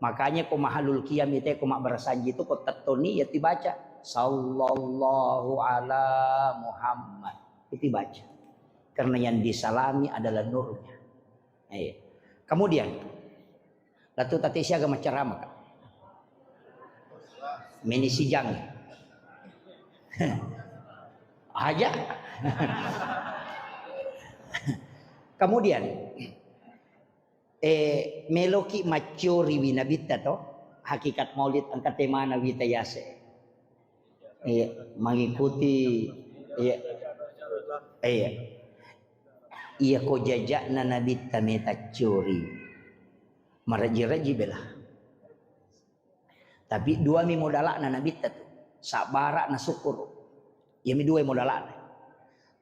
Makanya ko mahalul qiyam itu, ko mabbarasanji itu, ko tettoni ya dibaca sallallahu ala Muhammad. Itu dibaca. Karena yang disalami adalah nurnya. Iya. Kemudian, Datu tati siaga macerama, Kak. Meni sijang. Aja. Kemudian, eh, meloki maccori wi Nabitta to, hakikat maulid engka temana wita yase. Iya, mengikuti, iya. Iya. Iya ko jajakna Nabitta meta cori. Maraji-raji bela. Tapi dua mi modalakna Nabitta tu. Sabbara na syukur. Iya mi dua modalakna.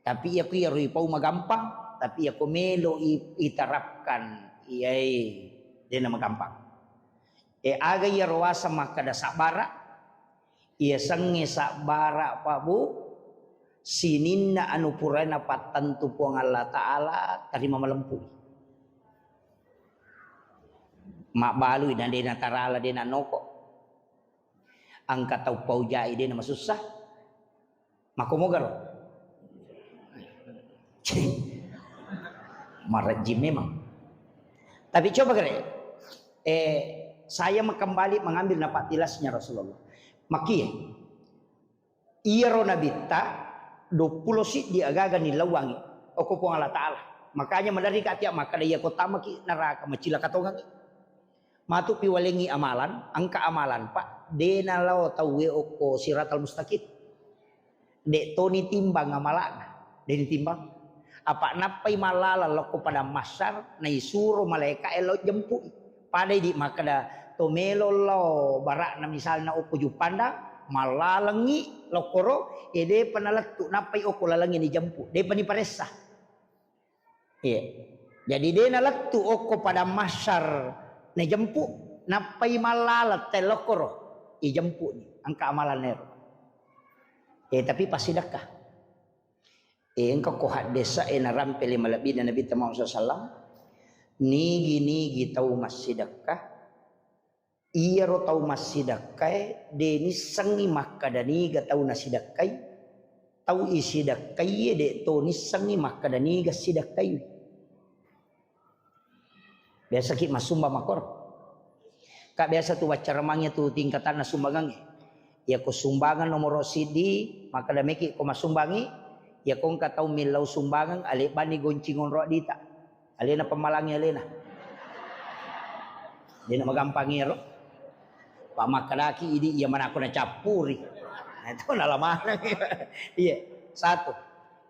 Tapi iya ko iya rui pau magampang, tapi iya ko melo i-, iterapkan, iyai dena magampang. E, aga iya roasa makkada sabbara, Iyasengnge sabbara, Pak, Bu, sininna anu purae napattentu Puang Allah Ta'ala, tarima malempui. Mabbalui na de natarala, de nanoko. Engka tau paujai, de namasussa. Makkomogaro? Marejjing memang. Tapi coba gare, eh, saya kembali mengambil napak tilasnya Rasulullah. Makkie, iyaro nabitta duappulo siddi agaga nilauangi okko Puang Allah Ta'ala. Makanya maderri ka tia makkeda, iya ko tamaki neraka, macilaka tongangi. Matu piwalengi amalan, engka amalan, Pak, de nalao tauwe okko siratal mustaqim. De toni timbang amalana, de nitimbang. Apa nappai malala lokko padang mahsyar, naisuro malaika e lao jempui. Pada idi makkeda, to melo lao barakna misalna okko Juppandang, mallalengi lokkoro, e depa nalettu, nappai okko lalengi nijempu, depa niparessa. Iya. Jadi de nalettu okko padang mahsyar najempu, nappai mallala tellokkoro, ijempuni, engka amalan ero. Eh, tapi passidekka. Eh, engka ko haddesa e narampe le malebbina Nabi Muhammad sallallahu alaihi wasallam. Nigi-nigi tau massidekka, iyaro tau massidekkae de nissengngi makkeda niga tau nasidekkai, tau isidekkaie de to nissengngi makkeda niga sidekkaiwi. Biasaki massumbang makkoro. Ka biasa tu waccaramangnya tu tingkatanna sumbangangnge. Iya ko sumbangan nomoro siddi, makkeda meki ko massumbangi, iya ko engka tau millau sumbangan, alebbanni goncing onro dita. Alena pemmalangi alena. Dena magampangi ero. Pak makkedaki idi iya manako nacappuri. Nah, itu nalamanang. Iya, satu.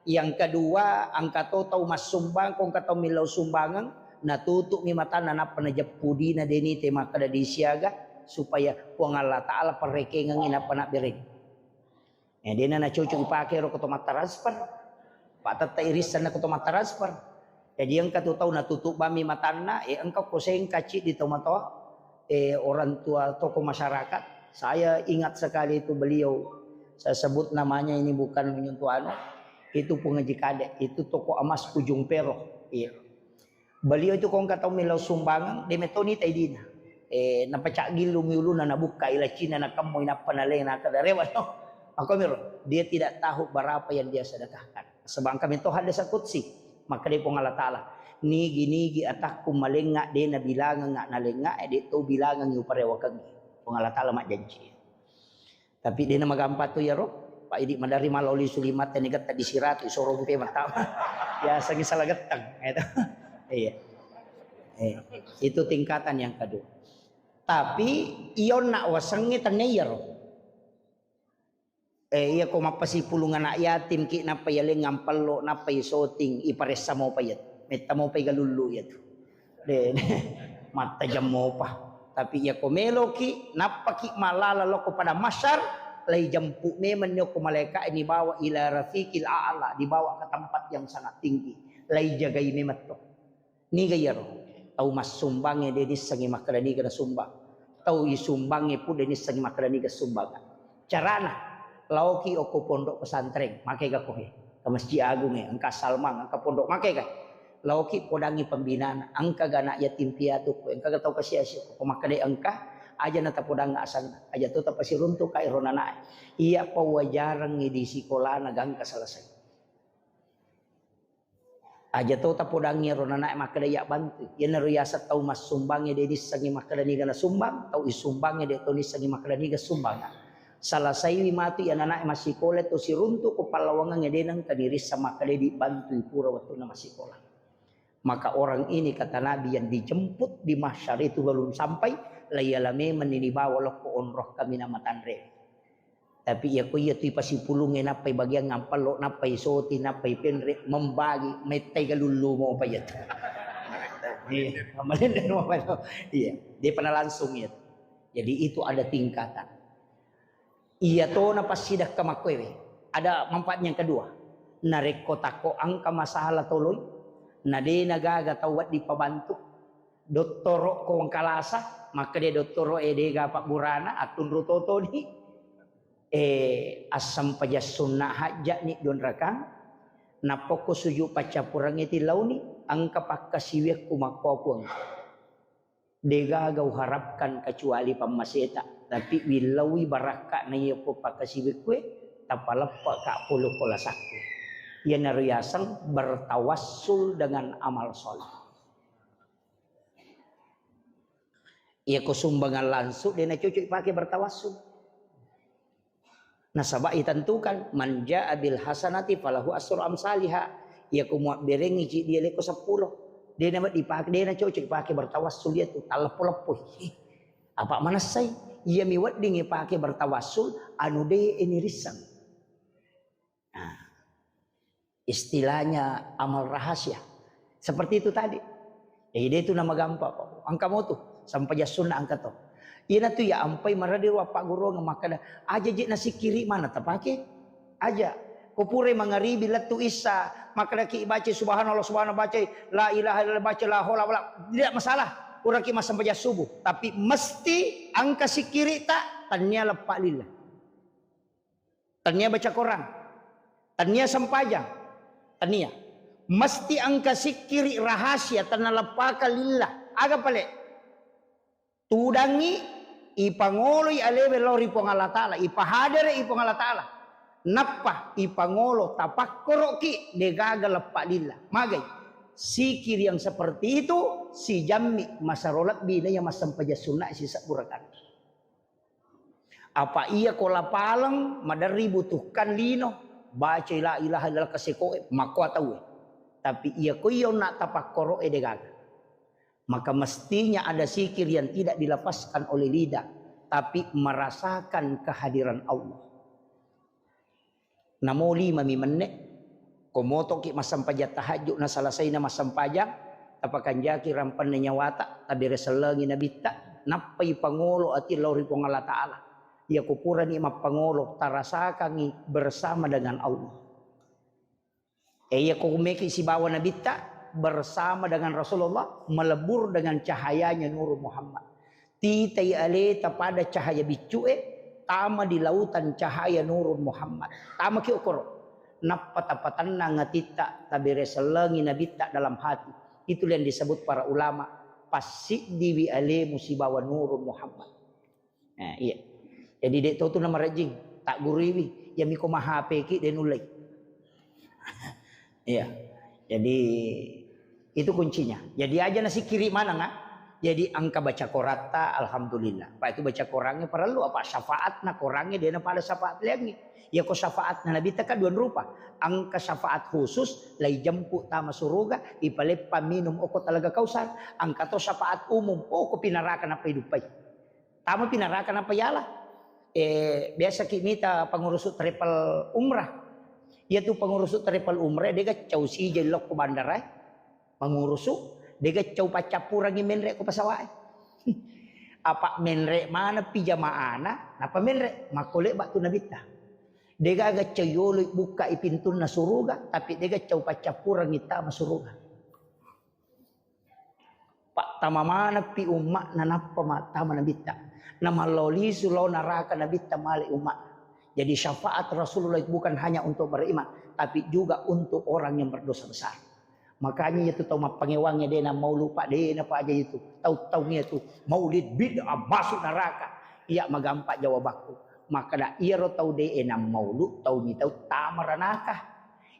Yang kedua, engka to tau massumbang, ko engka tau millau sumbangan, natutu'mi matanna nappa najeppu dina deni te makkeda disiaga supaya Puang Allah Ta'ala perrekengengi nappa nabbereng. Eh, dena nacocok ipake ro ko to mattransfer. Pak tette irissenna ko to mattransfer. Jadi engka tu tau natutup bami matanna, eh, engka ko sengka ciddi tau matoa, eh, orang tua tokoh masyarakat. Saya ingat sekali itu beliau, saya sebut namanya ini bukan menyentuh anu, itu pengaji kadek, itu toko emas Ujung Pero. Iya. Beliau itu ko engka tau millau sumbangan, de metoni taidina. Eh, napacaggillu mi uluna, nabukka ilacina, nakemmoi, nappa nalena, kada rewa no. Makomiro, dia tidak tahu berapa yang dia sedekahkan. Sebangka metoha desa kutsi, makkeda Puang Allah Ta'ala, nigi-nigi atakku malenga, de nabilangenga, nalenga, eh, de to bilangengi uparewakengi. Puang Allah Ta'ala majjanci. Tapi dena magampang tu iyaro, Pak, idi maderri maloli sulimatte ni getta disiratu, isorong pe mattama. Biasangi salah gettang, gitu. Iya. Eh, itu tingkatan yang kedua. Tapi ionna wasengnge tenne iyaro. Eh, iya ko mappasipulung anak yatim ki, nappa iyaleng ampello, nappa isoting, iparessa mopa iya. Metta mopa igalullu iya tu. De, de. Mattajang mopa. Tapi iya ko meloki, nappaki malala lokko padang mahsyar, lai jemput memang ni okko malaika ini bawa ila rafiqil a'la, dibawa ke tempat yang sangat tinggi. Lai jagai memang to. Niga iyaro? Tau massumbangnge de nissengngi makkeda niga nasumbang. Tau isumbangnge pun de nissengngi makkeda niga sumbangan. Carana, laoki okko pondok pesantren, makega kohe. Ke Masjid Agung e, engka Salman, engka pondok, makega. Laoki podangi pembinaan, engka ga anak yatim piatu ko, engka ga tau kasiasi ko, makkeda engka, aja na tapodang asanna, aja to tapasiruntu ka ero nanae. Iya pawajarengngi di sikolana gangka selesai. Aja to tapodangngi ero nanae makkeda iya bantui. Iyanaro yaseng tau massumbangnge de nissengngi makkeda niga nasumbang, tau isumbangnge de to nissengngi makkeda niga sumbang. Salasaiwi matu iya nanae massikola to siruntu ko pallawangengnge de nengka nirisseng makkeda dibantui pura wettunna massikola. Maka orang ini kata Nabi yang dijemput di mahsyar itu belum sampai, laiyala memang ni dibawa lokko onrong kaminang matanre. Tapi iya ko iya tu ipasipulungnge nappai bagian ngampello, nappai soti, nappai penre, membagi, mettai galullu mopa iya tu. Iya, malender mopa itu. Iya, dia pernah langsung iya tu. Jadi itu ada tingkatan. Iya to na passidekka makkoewe. Ada manfaat yang kedua. Narekko takko engka masalah toloi, na de na gaga tau wedding pabantu. Dottoro ko wengkalasa, makkeda dottoro e de ga pabburana, attunru totoni. Eh, assempajang sunna hajja ni duanrakang, nappokko sujud paccappurengnge tillauni, engka pakkasiwiakku makkoa Puang. Degaga uharapkan kecuali pammaseta, tapi willaui barakka na iya ko pakkasiwiakkue, Tapaleppe' ka' pulu' ko lasakku. Iyanaro yaseng bertawassul dengan amal soleh. Iya ko sumbangan langsung, de' nacocok ipake bertawassul. Nasaba' itentukan, "Man jaa bil hasanati falahu asru amsaliha." Iya ko muabberengngi ceddi aleko seppulo. De' na dipake, de' nacocok ipake bertawassul iyatu, talleppo-leppoi. Apa' manessai, iyami wedding ipake bertawassul, anu de' nirisseng. Nah, istilahnya amal rahasia. Seperti itu tadi. Jadi, de' tu namagampang, Pak. Engka mo tu, sempajang sunna' engka to. Iyanatu iya ampai maradi ro appagguruang makkeda, "Aja je' nasikkiri' mana tapake?" Aja. Ko purai mangaribi lettu issa, makkedaki ibaca subhanallah, subhanallah, baca la ilaha illallah, baca la haula wala, tidak masalah. Puraki massempajang subuh, tapi mesti engka sikkiri'ta, tennia leppa' lillah. Tennia baca Quran, tennia sempajang, tennia. Mesti engka sikkiri' rahasia, tenna leppaka lillah. Aga pale? Tudangngi, ipangoloi alewe lao ri Puang Allah Ta'ala, ipahadere i Puang Allah Ta'ala. Nappa ipangolo tapakkoro'ki, degaga leppa' lillah. Magai? Sikir yang seperti itu, sijammi masero lebbi naiya massempajang sunna' sisebbu rakaat. Apa' iya ko lapaleng, maderri butuhkan lino, bacai la ilaha illallah kaseko'e, makkoa tauwe. Tapi iya ko iya onna' tapakkoro'e degaga. Maka mestinya ada zikir yang tidak dilepaskan oleh lidah, tapi merasakan kehadiran Allah. Namo lima mi menne', ko motoki' massempajang tahajud na selesaina massempajang, tapakanjaki rampenna nyawata, tabere sellengi nabitta, nappai pangolo ati lao ri Puang Allah Ta'ala. Iya ko purani mappangolo, tarasakangi bersama dengan Allah. E, iya ko meki sibawa nabitta, bersama dengan Rasulullah, melebur dengan cahayanya Nurul Muhammad. Titai aleta pada cahaya biccu'e, tama di lautan cahaya Nurul Muhammad. Tamaki okoro. Nappa tapatennang atitta, tabere sellengi nabitta dalam hati. Itulah yang disebut para ulama, passiddiwi alemu sibawa Nurul Muhammad. Nah, iya. Jadi, de' to tu namarejjing, tagguruiwi, iyami ko ma-H P ki de' nullei. Iya. Jadi, itu kuncinya. Jadi, aja nasikkiri' maneng, ah. Jadi, engka baca Koratta, alhamdulillah. Apa' itu baca Korangnge parellu, apa' syafaatna Korangnge de' na pada syafaat liangngi. Iya ko syafaatna Nabitta kan dua rupa. Engka syafaat khusus, lai jemput tama suruga, ipaleppa minum oko talaga Kausar. Engka to syafaat umum, oko pinaraka nappa iduppai. Tama pi naraka nappa yala. Eh, biasa ki mita pangurusu travel umrah. Iya tu pangurusu travel umrah, de' gaccau sija lokko bandara, eh. Pangurusu, de' gaccau paccappurangi menre' ko pesawat, eh. Apa' menre' mana pi jamaana, nappa menre', makko lebba' tu nabitta. De' gaga gaccau yolo bukka i pintunna suruga, tapi de' gaccau paccappurangi tama suruga. Pattama maneppi umma'na nappa mattama nabitta. Namallao lisu lao naraka nabitta male umma'na. Jadi syafaat Rasulullah itu bukan hanya untuk beriman, tapi juga untuk orang yang berdosa besar. Makanya itu tau mappangewangnge de' na maulu, Pak, de' na paja itu. Tau-tau itu maulid bid'ah masuk neraka. Iya magampa jawabakku. Makkeda iyaro tau de' na maulu, tau mitau tama ranaka.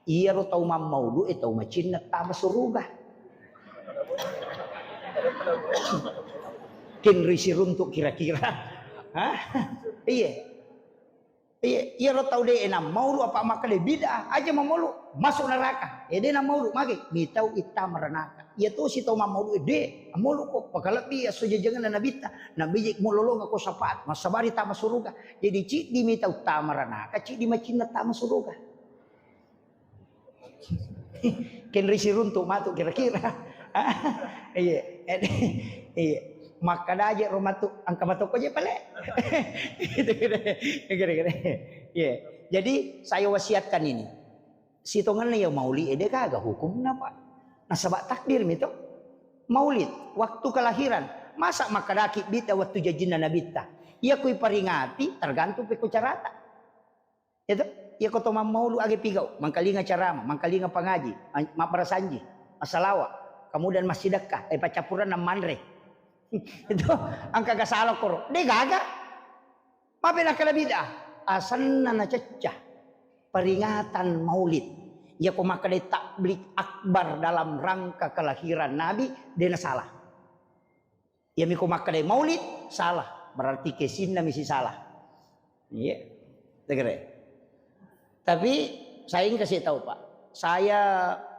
Iyaro tau mammaulu'e tau macinna tama suruga. Kenri siruntu' kira-kira. Hah? Iye. Iye, iyaro tau de' na maulu apa' makkeda bid'ah, aja mammaulu, masuk neraka. Eh, de' na maulu, magi? Mitau ittama ranaka. Iya tosi tau mammaulu, eh, de', maulu ko, pakalebbi esso jajangenna nabitta. Nabi je' mulolonga ko syafaat, massabari tama suruga. Jadi ciddi mitau tama ranaka, ciddi macinna tama suruga. Kenri siruntu' matu kira-kira. Iya. Iya. Makkeda je' ro matu, engka matu ko je' pale. Gitu, gitu. Gitu, gitu. Iya. Jadi saya wasiatkan ini. Sitongenna ya maulid e de' gaga hukumna, Pak. Nasaba' takdir mi to. Maulid, waktu kelahiran. Masa makkedaki bid'ah waktu jajinna nabitta? Iya kui peringati, tergantung pekko carata. Iya to? Iya ko to mammaulu age pigau, mangkalinga carama, mangkalinga pangaji, ma-, mabbarasanji, massalawa, kemudian massidekka, eh, paccappurenna manre. Itu engka ga sala koro. De' gaga. Mape nakkeda bid'ah? Asenna nacecca. Peringatan Maulid. Iya ko makkeda tablik akbar dalam rangka kelahiran Nabi, de' na salah. Iya mi ko makkeda Maulid, salah. Berarti kesinna mi si salah. Iya. Tegere. Tapi saya ingka saya tahu, Pak. Saya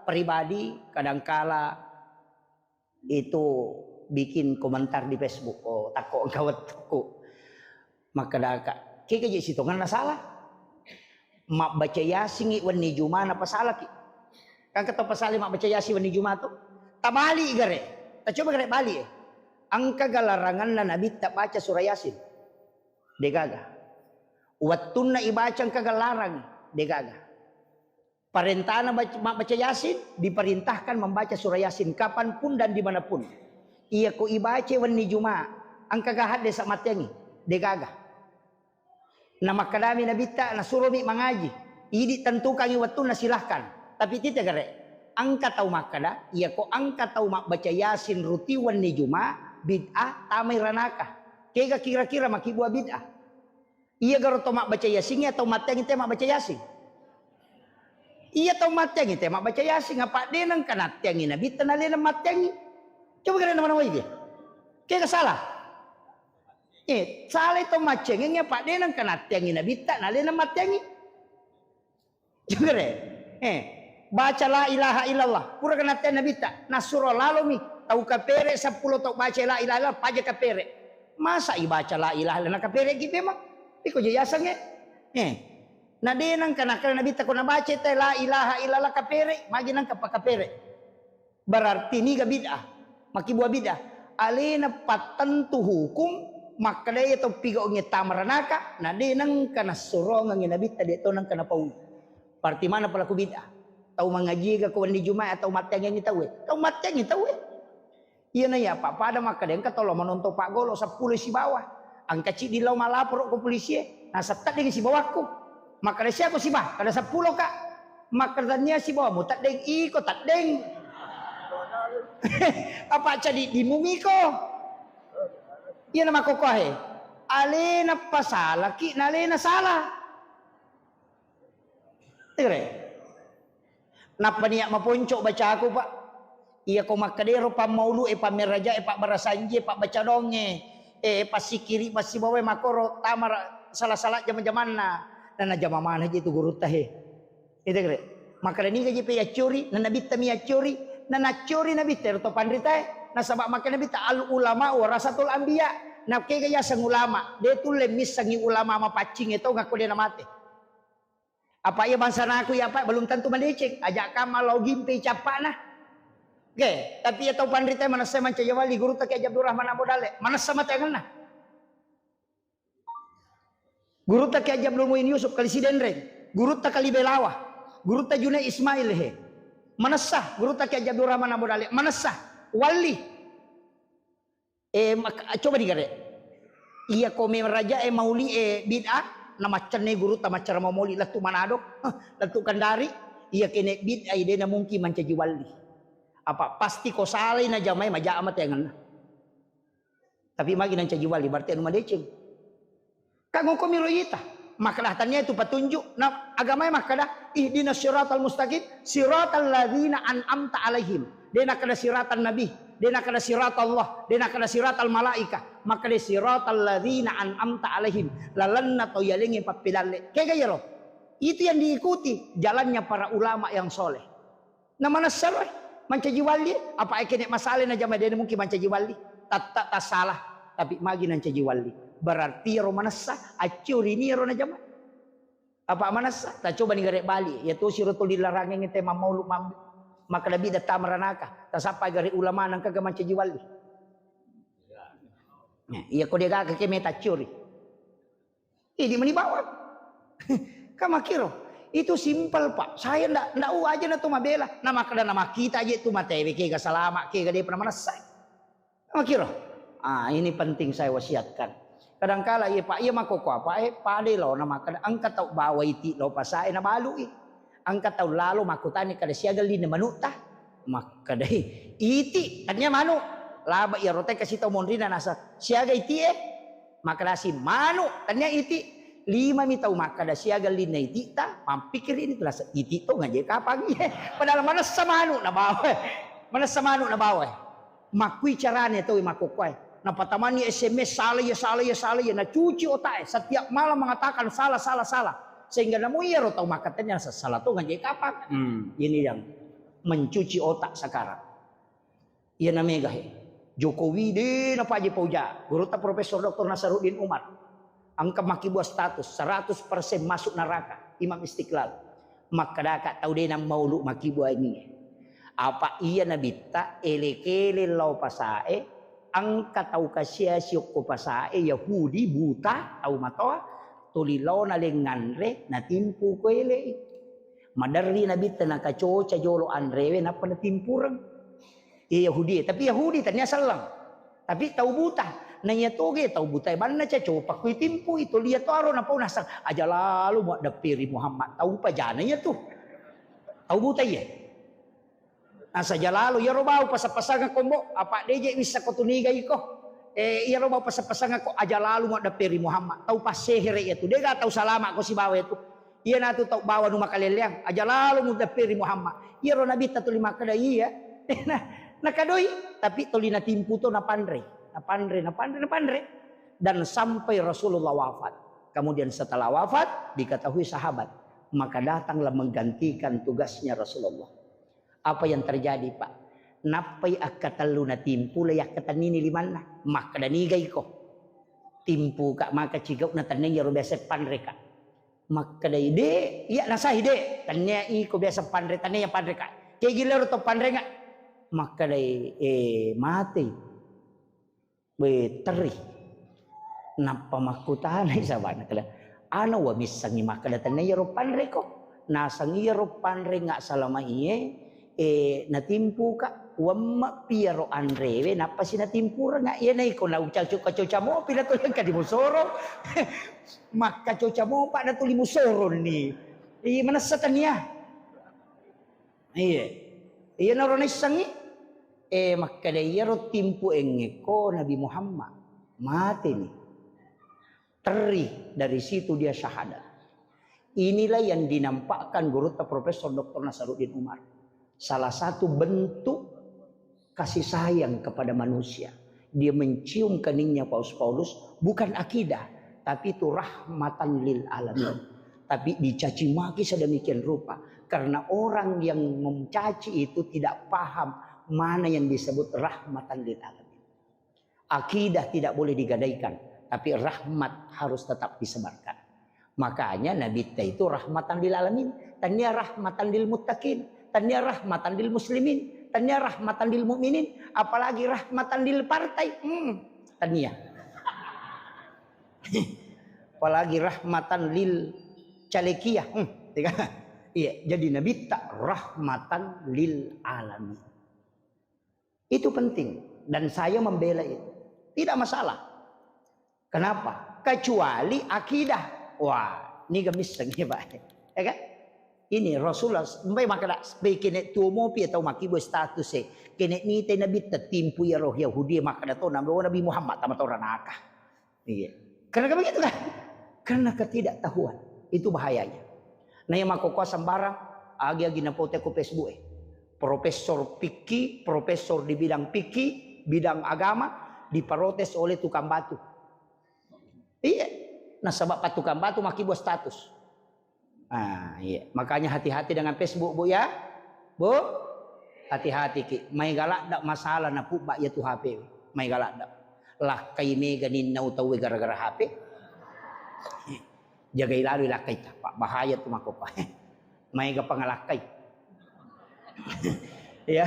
pribadi kadangkala itu bikin komentar di Facebook. Oh, takko engka wettukku. Makkedaka, kega je sitongenna salah. Mabbaca Yasin i wenni Juma na pasalaki. Kan kata pasali mabbaca Yasin wenni Juma tu. Tabali gare. Tacoba gare bali eh. Engka ga laranganna Nabitta baca surah Yasin. Degaga. Wettunna ibaca engka ga larang. Degaga. Parentana bac-, mabbaca Yasin, diperintahkan membaca surah Yasin kapanpun dan dimanapun. Iya ko ibaca wenni Juma, engka ga hadde sa matteangi, degaga. Na makkedami Nabitta, nasuromi mangaji. Idi tentukangi wettunna, silahkan. Tapi tite gare, engka tau makkeda, iya ko engka tau mabbaca Yasin ruti wenni Juma, bid'ah, tamai ranaka. Kega kira-kira makibua bid'ah? Iya garo to mabbaca Yasin, iya tau matteangi te mabbaca Yasin. Iya tau matteangi te mabbaca Yasin, apa de nengka natteangi Nabitta nalena matteangi. Coba kalian mana wai dia? Kega salah? Eh, salah to maccengeng apa de nengka natteangi Nabitta nalena matteangi. Jugare. Eh, baca la ilaha illallah. Pura kena te Nabitta. Nasuro lalomi. Tau kapere seppulo tau baca la ilaha illallah, paja kapere. Masa ibaca la ilaha illallah kapere ki memang? Iko je yasange. Eh. Na de nengka nakkeda Nabitta ko nabaca te la ilaha illallah kapere, magi nengka pakapere. Berarti niga bid'ah? Makkibua bid'ah. Alena pattentu hukum makkeda iya tau pigaungnge tamaranaka, na de nengka nassurongengngi Nabitta, de to nengka napaui. Berarti mana pelaku bid'ah? Tau mangaji ga ko wenni Jumat atau matteangengngi tauwe? Tau matteangngi tauwe. Iya na iya, Pak, pada makkeda engka tolo manontong Pak Golo seppulo sibawa. Engka ciddi lao malaporo ko polisie, nasaba teddeng sibawakku. Makkeda siako siba? Kada seppulo ka. Makkeda tania sibawamu teddeng, iko teddeng. Apa cadi dimu miko? Iya na makkokkoe. Alena pasalaki, nalena salah. Tere. Nappa niat maponco bacaku, Pak. Iya ko makkedero pammaulu e, pammeraja e, pabbarasanji e, pabbaca donge, e, passikiri, passibawa e, makoro tamara sala-sala jama-jamanna. Nana jama mana je tu gurutta he. Ite kere. Makkeda niga je pe yaccori, nana bitta mi yaccori, nana accori nabitta ero to panrita e. Nasaba makkeda nabitta al ulama warasatul anbiya. Nakega yaseng ulama, de tulle missengi ulama mapaccing e to ngakko de namate. Apa iya bangsanaku iya, Pak, belum tentu madeceng. Ajak kamma lao gimpe cappana. Oke, tapi iya tau panrita manessa mancaji wali, gurutta Kiai Haji Abdul Rahman Abu Dale. Manessa mate angenna. Gurutta Kiai Haji Abdul Muin Yusuf Kali Sidenreng. Gurutta Kali Belawa. Gurutta Junai Ismail he. Manessa, gurutta Kiai Haji Abdul Rahman Abu Dale. Manessa. Wali. Eh, mak-, coba digare. Iya ko meraja e mauli e bid'ah, na maccanne gurutta maccara mauli lettu Manado, lettu Kendari, iya kene bid'ah de na mungkin mancaji wali. Apa pasti ko salai na jamai maja mate angenna. Tapi magi nancaji wali, berarti anu madeceng. Kan ngoko miro ita. Makkeda tania itu petunjuk. Nah, agama makkeda, ihdinas siratal mustaqim, siratal ladzina an'amta alaihim. De nakkeda siratal nabi, de nakkeda siratal Allah, de nakkeda siratal malaika. Makkeda siratal ladzina an'amta alaihim. Lalenna tau yalengnge pappedalle. Kega yero? Itu yang diikuti jalannya para ulama yang soleh. Na manessa ro, eh, mancaji wali, apa e kene masala na jama de mungkin mancaji wali. Tatta tasala, tapi magi nancaji wali. Berarti ro manessa, accuri ni ro na jama. Apa manessa? Ta coba ni gare bali, ya tu siro tuli larangeng te mammaulu mambi. Maka lebih datang meranaka. Tasapa gare ulama nang kagak mancaji wali. Ya, iya ko de gaga ke meta curi. Idi meni bawang. Kan makkiro. Itu simpel, Pak. Saya ndak, ndak u aja na tu mabela. Na makkeda na makkita aja tu matewe kega salama, kega de pernah manessa. Kan makkiro. Ah, ini penting saya wasiatkan. Kadangkala iya, Pak, iya makkoko apa e, pade lo na makkeda engka tau bawa iti lo pasae na balui. Engka tau lalo makkutani kada siaga linna manutta. Makkedai, iti, tania manu. Laba iya rote kasi tau monrina nasa siaga iti e. Makkedasi manu, tania iti. Lima mi tau makkeda siaga linna iti ta. Mampikir ini terasa iti to ngaje kapang. Padahal manessa manu na bawa. Manessa manu na bawa. Makkui carane tau makkokkoe. Napatamani S M S, salah ya, salah ya, salah ya. Nacuci otak e. Setiap malam mengatakan salah, salah, salah. Sehingga namu iyaro tau makkatenni salah to ngaje kapang. Hmm, ini yang mencuci otak sekarang. Iyana mega he. Jokowi de napaji pauja. Gurutta Profesor Doktor Nasaruddin Umar. Engka makkibua status seratus persen masuk neraka. Imam Istiqlal. Makkadaka tau de nammaulu makkibua ini. Apa iya nabitta ele-kele lao pasae, engka tau kasiasi okko pasae, Yahudi buta, tau matoa, tuli laona lengnganre, natimpu ko ele. Maderri nabitta nakacoca jolo anrewe, nappa natimpureng. Iya Yahudi, tapi Yahudi tania selleng. Tapi tau buta. Na iya toge tau buta banna cacopa kui timpu itu lia to aro napau nasang aja lalu muaddepperi Muhammad. Tau pajana iya tu. Tau buta iya. Nasa aja lalu iyaro bau pasang-pasang kombo apa deje wissa ko tuniga iko. Eh, iyaro bau pasang-pasang ko aja lalu muaddepperi Muhammad. Tau passehere iya tu. Dega tau salama ko sibawa itu. Iyanatu tau bawa nu makalelleang, aja lalo mudapperi Muhammad. Iyaro Nabitta tuli makkeda, iya. Nah, nakadoi, tapi tuli natimpu to napanre, napanre, napanre, napanre. Dan sampai Rasulullah wafat. Kemudian setelah wafat, diketahui sahabat, maka datanglah menggantikan tugasnya Rasulullah. Apa yang terjadi, Pak? Nappai akkatellu natimpu, le yakkatennini limanna. Makkeda niga iko. Timpu ka maka cigau na tenneng iyaro biasa panre ka. Makkedai, "De', iya nasai, De'. Tennia iko biasa panre, tennia iya panre, Kak. Kegi lero to panrenga?" Makkedai, "Eh, matei." We, terri. Nappa makkutanai sabana kala, "Ana wa missengi makkeda tennia iyaro panreko?" Naseng iyaro panrenga salama iye, eh, natimpuka, wemme'pi iyaro anrewe, nappasi natimpurenga. Iya naiko naucacu-, kacoca mopi natuli engka di musoro. Makkacoca mopa natuli musoronni. Iya, manessa tania. Iya. Iyanaro naissengngi, eh, makkeda iyaro timpu engekko Nabi Muhammad. Mateni. Terri, dari situ dia syahadat. Inilah yang dinampakkan gurutta Profesor Doktor Nasaruddin Umar. Salah satu bentuk kasih sayang kepada manusia. Dia mencium keningnya Paus Paulus, bukan akidah, tapi itu rahmatan lil alamin. Tapi dicaci maki sedemikian rupa karena orang yang mencaci itu tidak paham mana yang disebut rahmatan lil alamin. Akidah tidak boleh digadaikan, tapi rahmat harus tetap disebarkan. Makanya Nabitta itu rahmatan lil alamin, tania rahmatan lil muttaqin, tania rahmatan lil muslimin, tania rahmatan lil mukminin, apalagi rahmatan lil partai. Hmm, tania. Apalagi rahmatan lil calekia. Hmm, tiga. Iya, jadi Nabitta rahmatan lil alamin. Itu penting dan saya membela itu. Tidak masalah. Kenapa? Kecuali akidah. Wah, ini gemisseng ya, Pak. Ya kan? Ini Rasulullah sampai makkeda, "Kene tuo mopi atau makibo status e. Kene mite Nabi tetimpu ya roh Yahudi makkeda to Nabi, Nabi Muhammad tama to ranaka." Iya. Karena begitu kan? Karena ketidaktahuan. Itu bahayanya. Nah, yang makkokkoe sembarang, agi-agi napote ko Facebook e. Profesor fikih, profesor di bidang fikih, bidang agama, diprotes oleh tukang batu. Iya. Nasaba pa tukang batu makibo status. Ah, iya. Makanya hati-hati dengan Facebook, Bu, ya. Bu, hati-hati ki. Mai galadda masalah na pubba ya tu H P. Mai galadda. Lakkai mega ninnau tauwe gara-gara H P. Jagai lalu lakkai ta, Pak. Bahaya tu makkokkoe. Mai ga pangalakkai. Iya.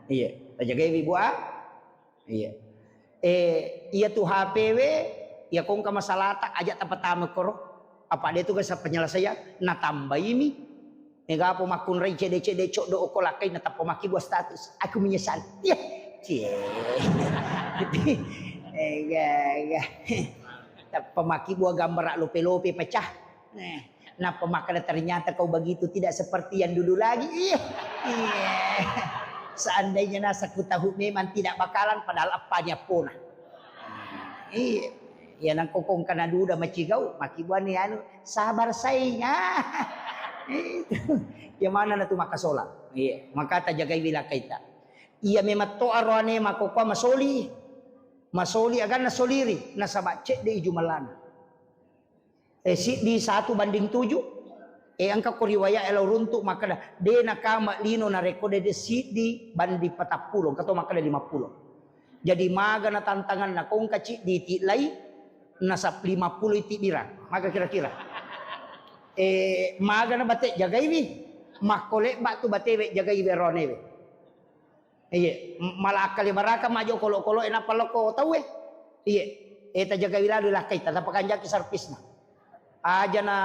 Iya. Tajagai, Bu, ah. Iya. Eh, iya tu H P we, iya kongka masalata, aja tapatama koro. Apa dia tu gasa penyelesaian, natambaimi. Ega apa makkunrai cede-cede coddo oko lakkai, natappa maki buat status. Aku menyesal. Iya. Cie. Eh, ga, ga. Tappa maki buat gambar lope-lope pecah. Eh, nappa makkeda, "Ternyata kau begitu, tidak seperti yang dulu lagi." Iya. Iya. Seandainya nasa ku tahu memang tidak bakalan, padahal appani appona. Iya. Iya, nangko kongka naduda macigau, makibuani anu, sabar saing. Ah. Iya mana na tu makkasola. Iya, maka tajagaiwi lakkaita. Iya memang to aroane makkokkoe masoli. Masoli aganna soliri, nasaba cedde i jumellana. Eh, siddi satu banding tujuh. Eh, engka ko riwayat e lao runtu makkeda, de nakama lino narekko de, de siddi banding patappulo, engka to makkeda lima pulo. Jadi maga na tantanganna, ko engka ciddi iti'lai, nasab lima pulo itibbirang. Maga kira-kira. Eh, maga na bate jagaiwi. Makko lebba tu batewe jagaiwi aroanewe. Iye, m-, mala akkale baraka majo kolo-kolo e nappa lokko tauwe. Iye, e tajagawi lalo lakkaita, tapakanjaki sarpisna. Aja na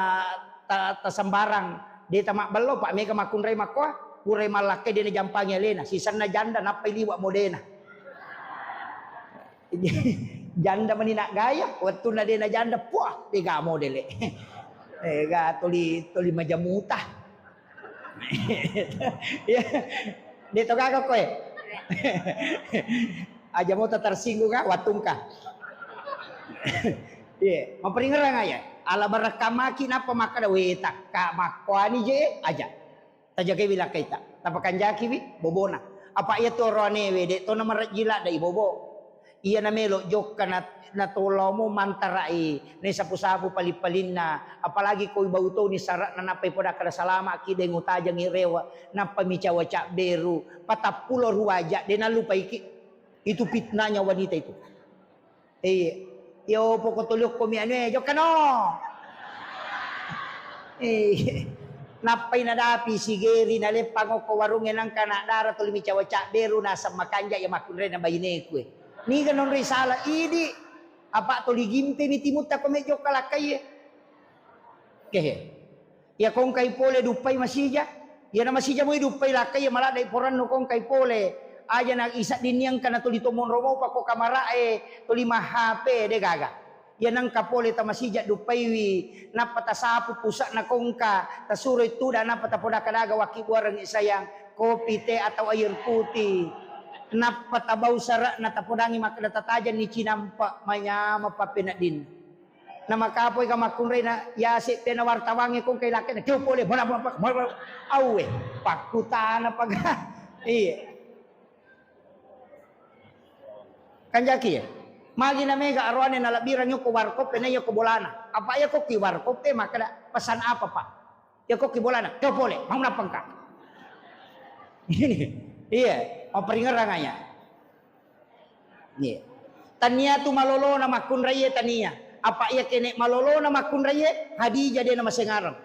ta-, tasembarang, de tamabbello, pa mega makkunrai makkoa, purai mallakkai de najampangi alena, sisenna janda nappai liwa modena. Janda mani nak gaya, wettunna de najanda, puah, de ga modele. Eh, ga toli, toli majamuta. Iya. De to gaga koe. Aja mota tersinggung ah, wattungka. Iya, maperingerang aja. Ala barakka maki nappa makkeda, "We, takka makkoani je aja." Tajagaiwi lakkaita. Tapakanjakiwi bobona. Apa iya to roane we, de to namarejji ladda i bobo. Iyana melo jokka na, natollomo mantara'i, naisapu-sapu pali-palinna, apalagi koi bau toni sara'na nappai poda kada salama'ki, deng utajangi rewe, nappa micawa cabberu, patappulo ruaja, de nallupaiki. Itu fitnahnya wanita itu. Iya. Yo poko toliokko mi anu e, jokkano. Iya. Nappai nadapi sigeri, naleppang okko warungnge, nangka nadara tuli micawa cabberu, naseng makanja iya makkunraina baineku e. Niga nonroi sala idi, apa toli gimpe mi timutta ko mejjokka lakkai e. Kehe. Iya kongkai pole duppai masija. Iyana masija moi duppai lakkai iya maladde porannu kongkai pole. Aja na iseddinni engka na tuli to monro mopa ko kamara e, tuli ma H P de gaga. Iya nengka pole tamasija duppaiwi, nappa tasapu pusa'na kongka, tasuroi tuda, nappa tapodaka daga wakkibbuarengngi sayang, kopi, teh, atau air putih. Nappa tabau sara'na, tapodangi makkeda tatajenni cinampa, manyameng pappeneddinna. Namakapoi ka makkunraina, yase pena wartawangnge kongkai lakkaina, keo pole, bola, bola, bola, bola. Auwe, pakkutana paga. Iya. Kanjaki ya. Magi na mega aroane nalabbirangi ko warkop e na iya ko bolana. Apa iya ko ki warkop e makkeda, "Pesan apa, Pak?" Iya ko ki bolana, "Keo pole, mau nappa engka." Iya, mapparingerang aya. Iya. Tania tu malolona makkunraie tania. Apa iya kene malolona makkunraie, Hadijah de na masengareng.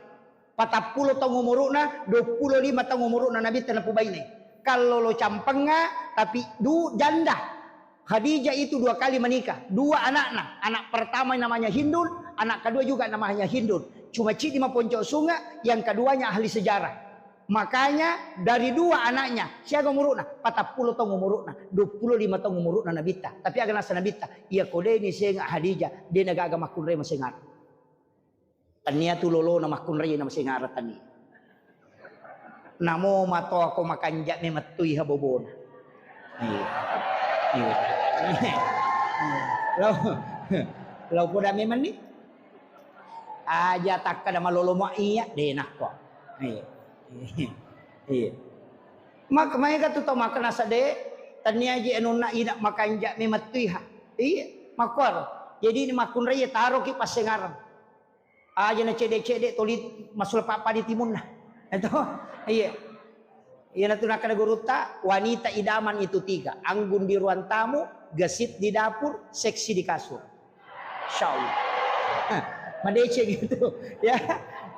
Patappulo taung umuru'na, duappulo lima taung umuru'na Nabitta napubaine. Kallolo campengnga, tapi du-, janda. Khadijah itu dua kali menikah, dua anakna. Anak pertama namanya Hindun, anak kedua juga namanya Hindun. Cuma cidi maponco sunga, yang keduanya ahli sejarah. Makanya dari dua anaknya, siaga umuru'na? Patappulo taung umuru'na, duappulo lima taung umuru'na Nabitta. Tapi aga nasa Nabitta, iya ko deni senga Khadijah, dena gaga makkunrai masengar. Tania tu lolona makkunrai na masengareng tania. Namo matoa ko makanja memettui ha bobona. Iya. Iya. Lau, lau poda memang ni. Aja takkada malolo mo iya, de nakko. Iya. Iya. Maka maega tu tau makkeda sede, tania ji anunna ina makanja memettui ha. Iya, makkuaro. Jadi ini makkunrai taroki passengareng. Aja na cede-cede toli masula pappadi timunna. Eto? Iya. Iya natu nakkeda gurutta, wanita idaman itu tiga. Anggun di ruang tamu, gesit di dapur, seksi di kasur. Insya Allah. Hah, madeceng gitu. Ya.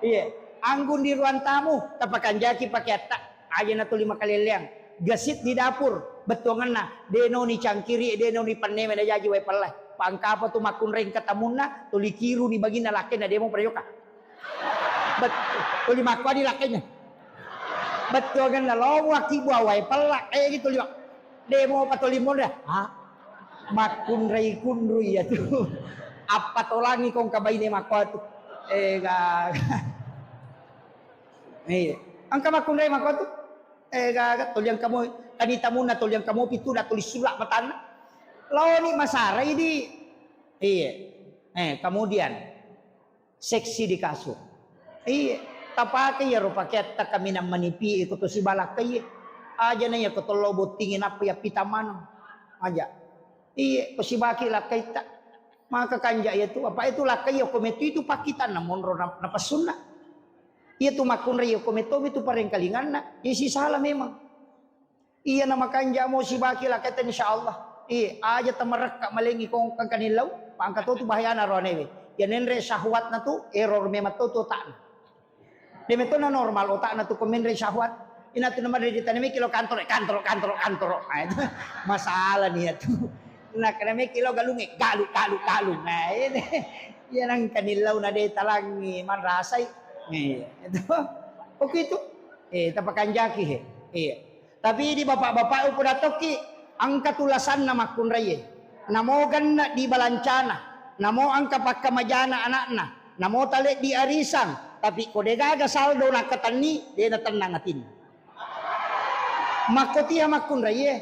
Iya. Anggun di ruang tamu, tapakanjaki pakeatta. Aja na tuli makaleleang. Gesit di dapur, bettuangenna, de noni cangkiri, de noni penne, mena jaji wae pella. Pangkapa tu makkunrai engka tamunna, tuli kiruni baginna lakkainna, de mo prayoka. Bet-, tuli makkuani lakkainna. Bettuangenna, lo muakki bua wae pella, eh gitu liwa. De mo patoli monda. Ha? Makkunrai kunrui ya tu. Apa tolangi kong kabaine makkuatu. Eh, ga. Iya. Engka makkunrai makkuatu. Eh, gaga, toliang kamu, tani tamunna toliang kamu pitu, da tuli sula matanna. Laoni masara idi. Iya. Eh, kemudian seksi di kasur. Iya. Tapake iyaro pakeatta kaminang manipi e ko to siba lakkai e. Aja na iya ko to lao bottingi nappa iya pita maneng. Aja. Iye, ko sibaki lakkaitta. Maka kanja iya tu, apa itu lakkai iya ko metu itu pakkitanna monro na-, napassunna. Iya tu makkunrai iya ko meto itu parengkalinganna. Iya sisala memang. Iya na makanja mo sibaki lakkaita insyaallah. Iya, aja tamarekka malengi kong kangkanillau, pangka to tu bahayana roanewe. Iya nenre syahwatna tu, error memang to tu otakna. De metona normal otakna tu ko menre syahwat. Ina tu namade ditanya meki lo kantoro, kantoro, kantoro, kantoro. Ah, itu masalah nih ya tu. Nah, kena meki lo galunge, galu, galu, galu. Nah, ini. Iya nangkanillau na de talangi, manrasai. Iya, itu. Oke itu. Eh, tapakanjaki he. Iya. Tapi di bapak-bapak upodatokki, engka tulasanna makkunraie. Namo genne di balancana, namo engka pakkamajana anakna, namo tale di arisang, tapi ko degaga saldo nakkatenni, de natennang atinna. Makkotia makkunraie,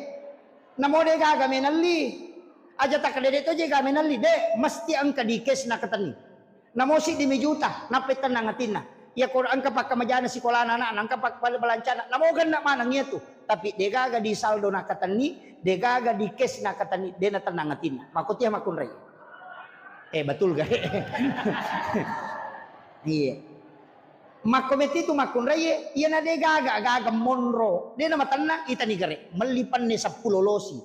namo degaga menelli, aja takkadede to jega menelli, de, mesti engka di cash nakkatenni. Namo siddi mi juta, nappa tennang atinna. Iya ko engka pakkamajana sikolana anakna, engka pak-, balancana, namo genne maneng iya tu. Tapi degaga di saldo nakkatenni, degaga di cash nakkatenni, de natennang atinna. Makkotia makkunrai. Eh, betul ga? Iya. Makko metti tu makkunrai, iya na degaga, gaga monro. De namatennang, itani gare. Melli penne seppulo losi.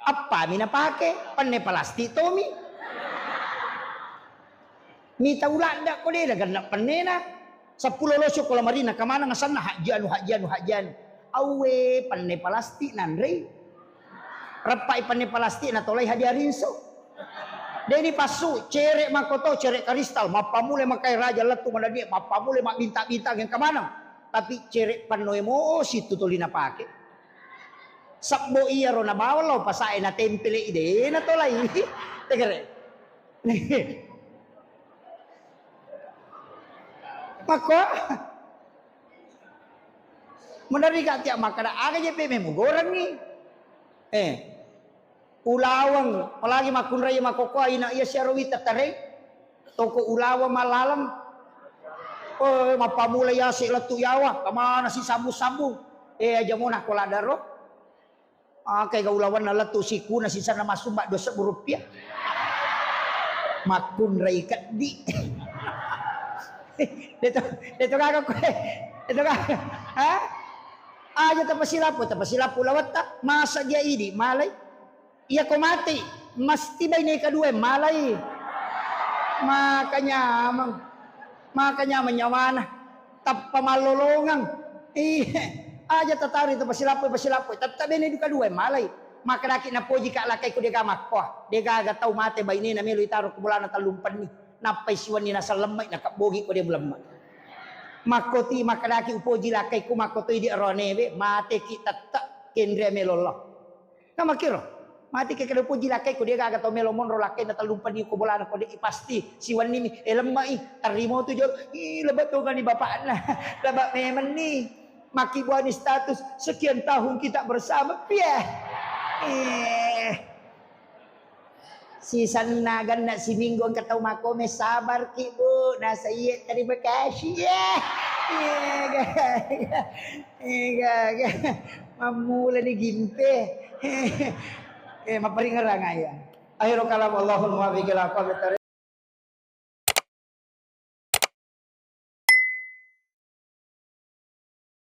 Appami napake, penne palastik tomi. Mita uladda ko de nagenna pennena. Seppulo loso ko lamarina, kamaneng asenna, hajji anu, hajji anu, hajji anu. Awwe, penne palastik nanrei. Reppai penne palastik natolai hadiah rinso. Deni passu, cere makkoto, cere karistal, mappamule makkai raja lettu madani, mappamule mabbinta-bintang yang kamaneng. Tapi cere pennoe mo situ toli napake. Sebbo iyaro nabawa lao pasae natempele i de natolai. Tegere. Makko. Menari ka tiap makkada aga je pe memu gorengi. Eh. Ulaweng, apalagi makkunrai makkokkoe ina iya siaro wita tereng. Toko ulaweng mallaleng. Oh, mappamula yase lettu yawa, kamana si sambung-sambung. Eh, aja mona ko ladaro. Akai ga ulawenna lettu sikuna sisanna massumba dua sebbu rupiah. Makkunrai keddi. Deto, deto gaga koe. Deto gaga. Ha? Aja tapasilappo, tapasilappo lawetta. Masa dia idi malai. Iya ko mati, mesti baine kedua malai. Maka nyameng. Maka nyameng nyawana. Tappa mallolongeng. Iya. Aja tatari tu pasilappoi, pasilappoi. Tette bene duka dua malai. Maka daki napoji ka lakkai ku dega makko. Dega ga tau mate baine na melo itaro ku bolana tellumpenni. Nappai siwenni nasellemmai nakabbogi ko de mulemma. Makkoti maka daki upoji lakkai ku makko toi di aroanewe mate ki tette kenre melo Allah. Namakkiro, mati ke kada upoji lakkai ko de gaga tau melo monro lakkai na tellumpenni ko bolana ko de pasti siwennimi, eh, lemmai, tarrimo tu jolo, ih, lebba tongani bapakna, lebba memenni, makkibuani status, sekian tahun kita bersama, piye. Eh. Sisenna genna siminggu engka tau makkome, sabarki, Bu, nasa iye, terima kasih, ya. Iya, ga, ga. Iya, ga, ga. Mammulani gimpe. Eh, mapparingerang aya. Akhirul kalam, Allahul muwaffiq ila aqwamit thariq.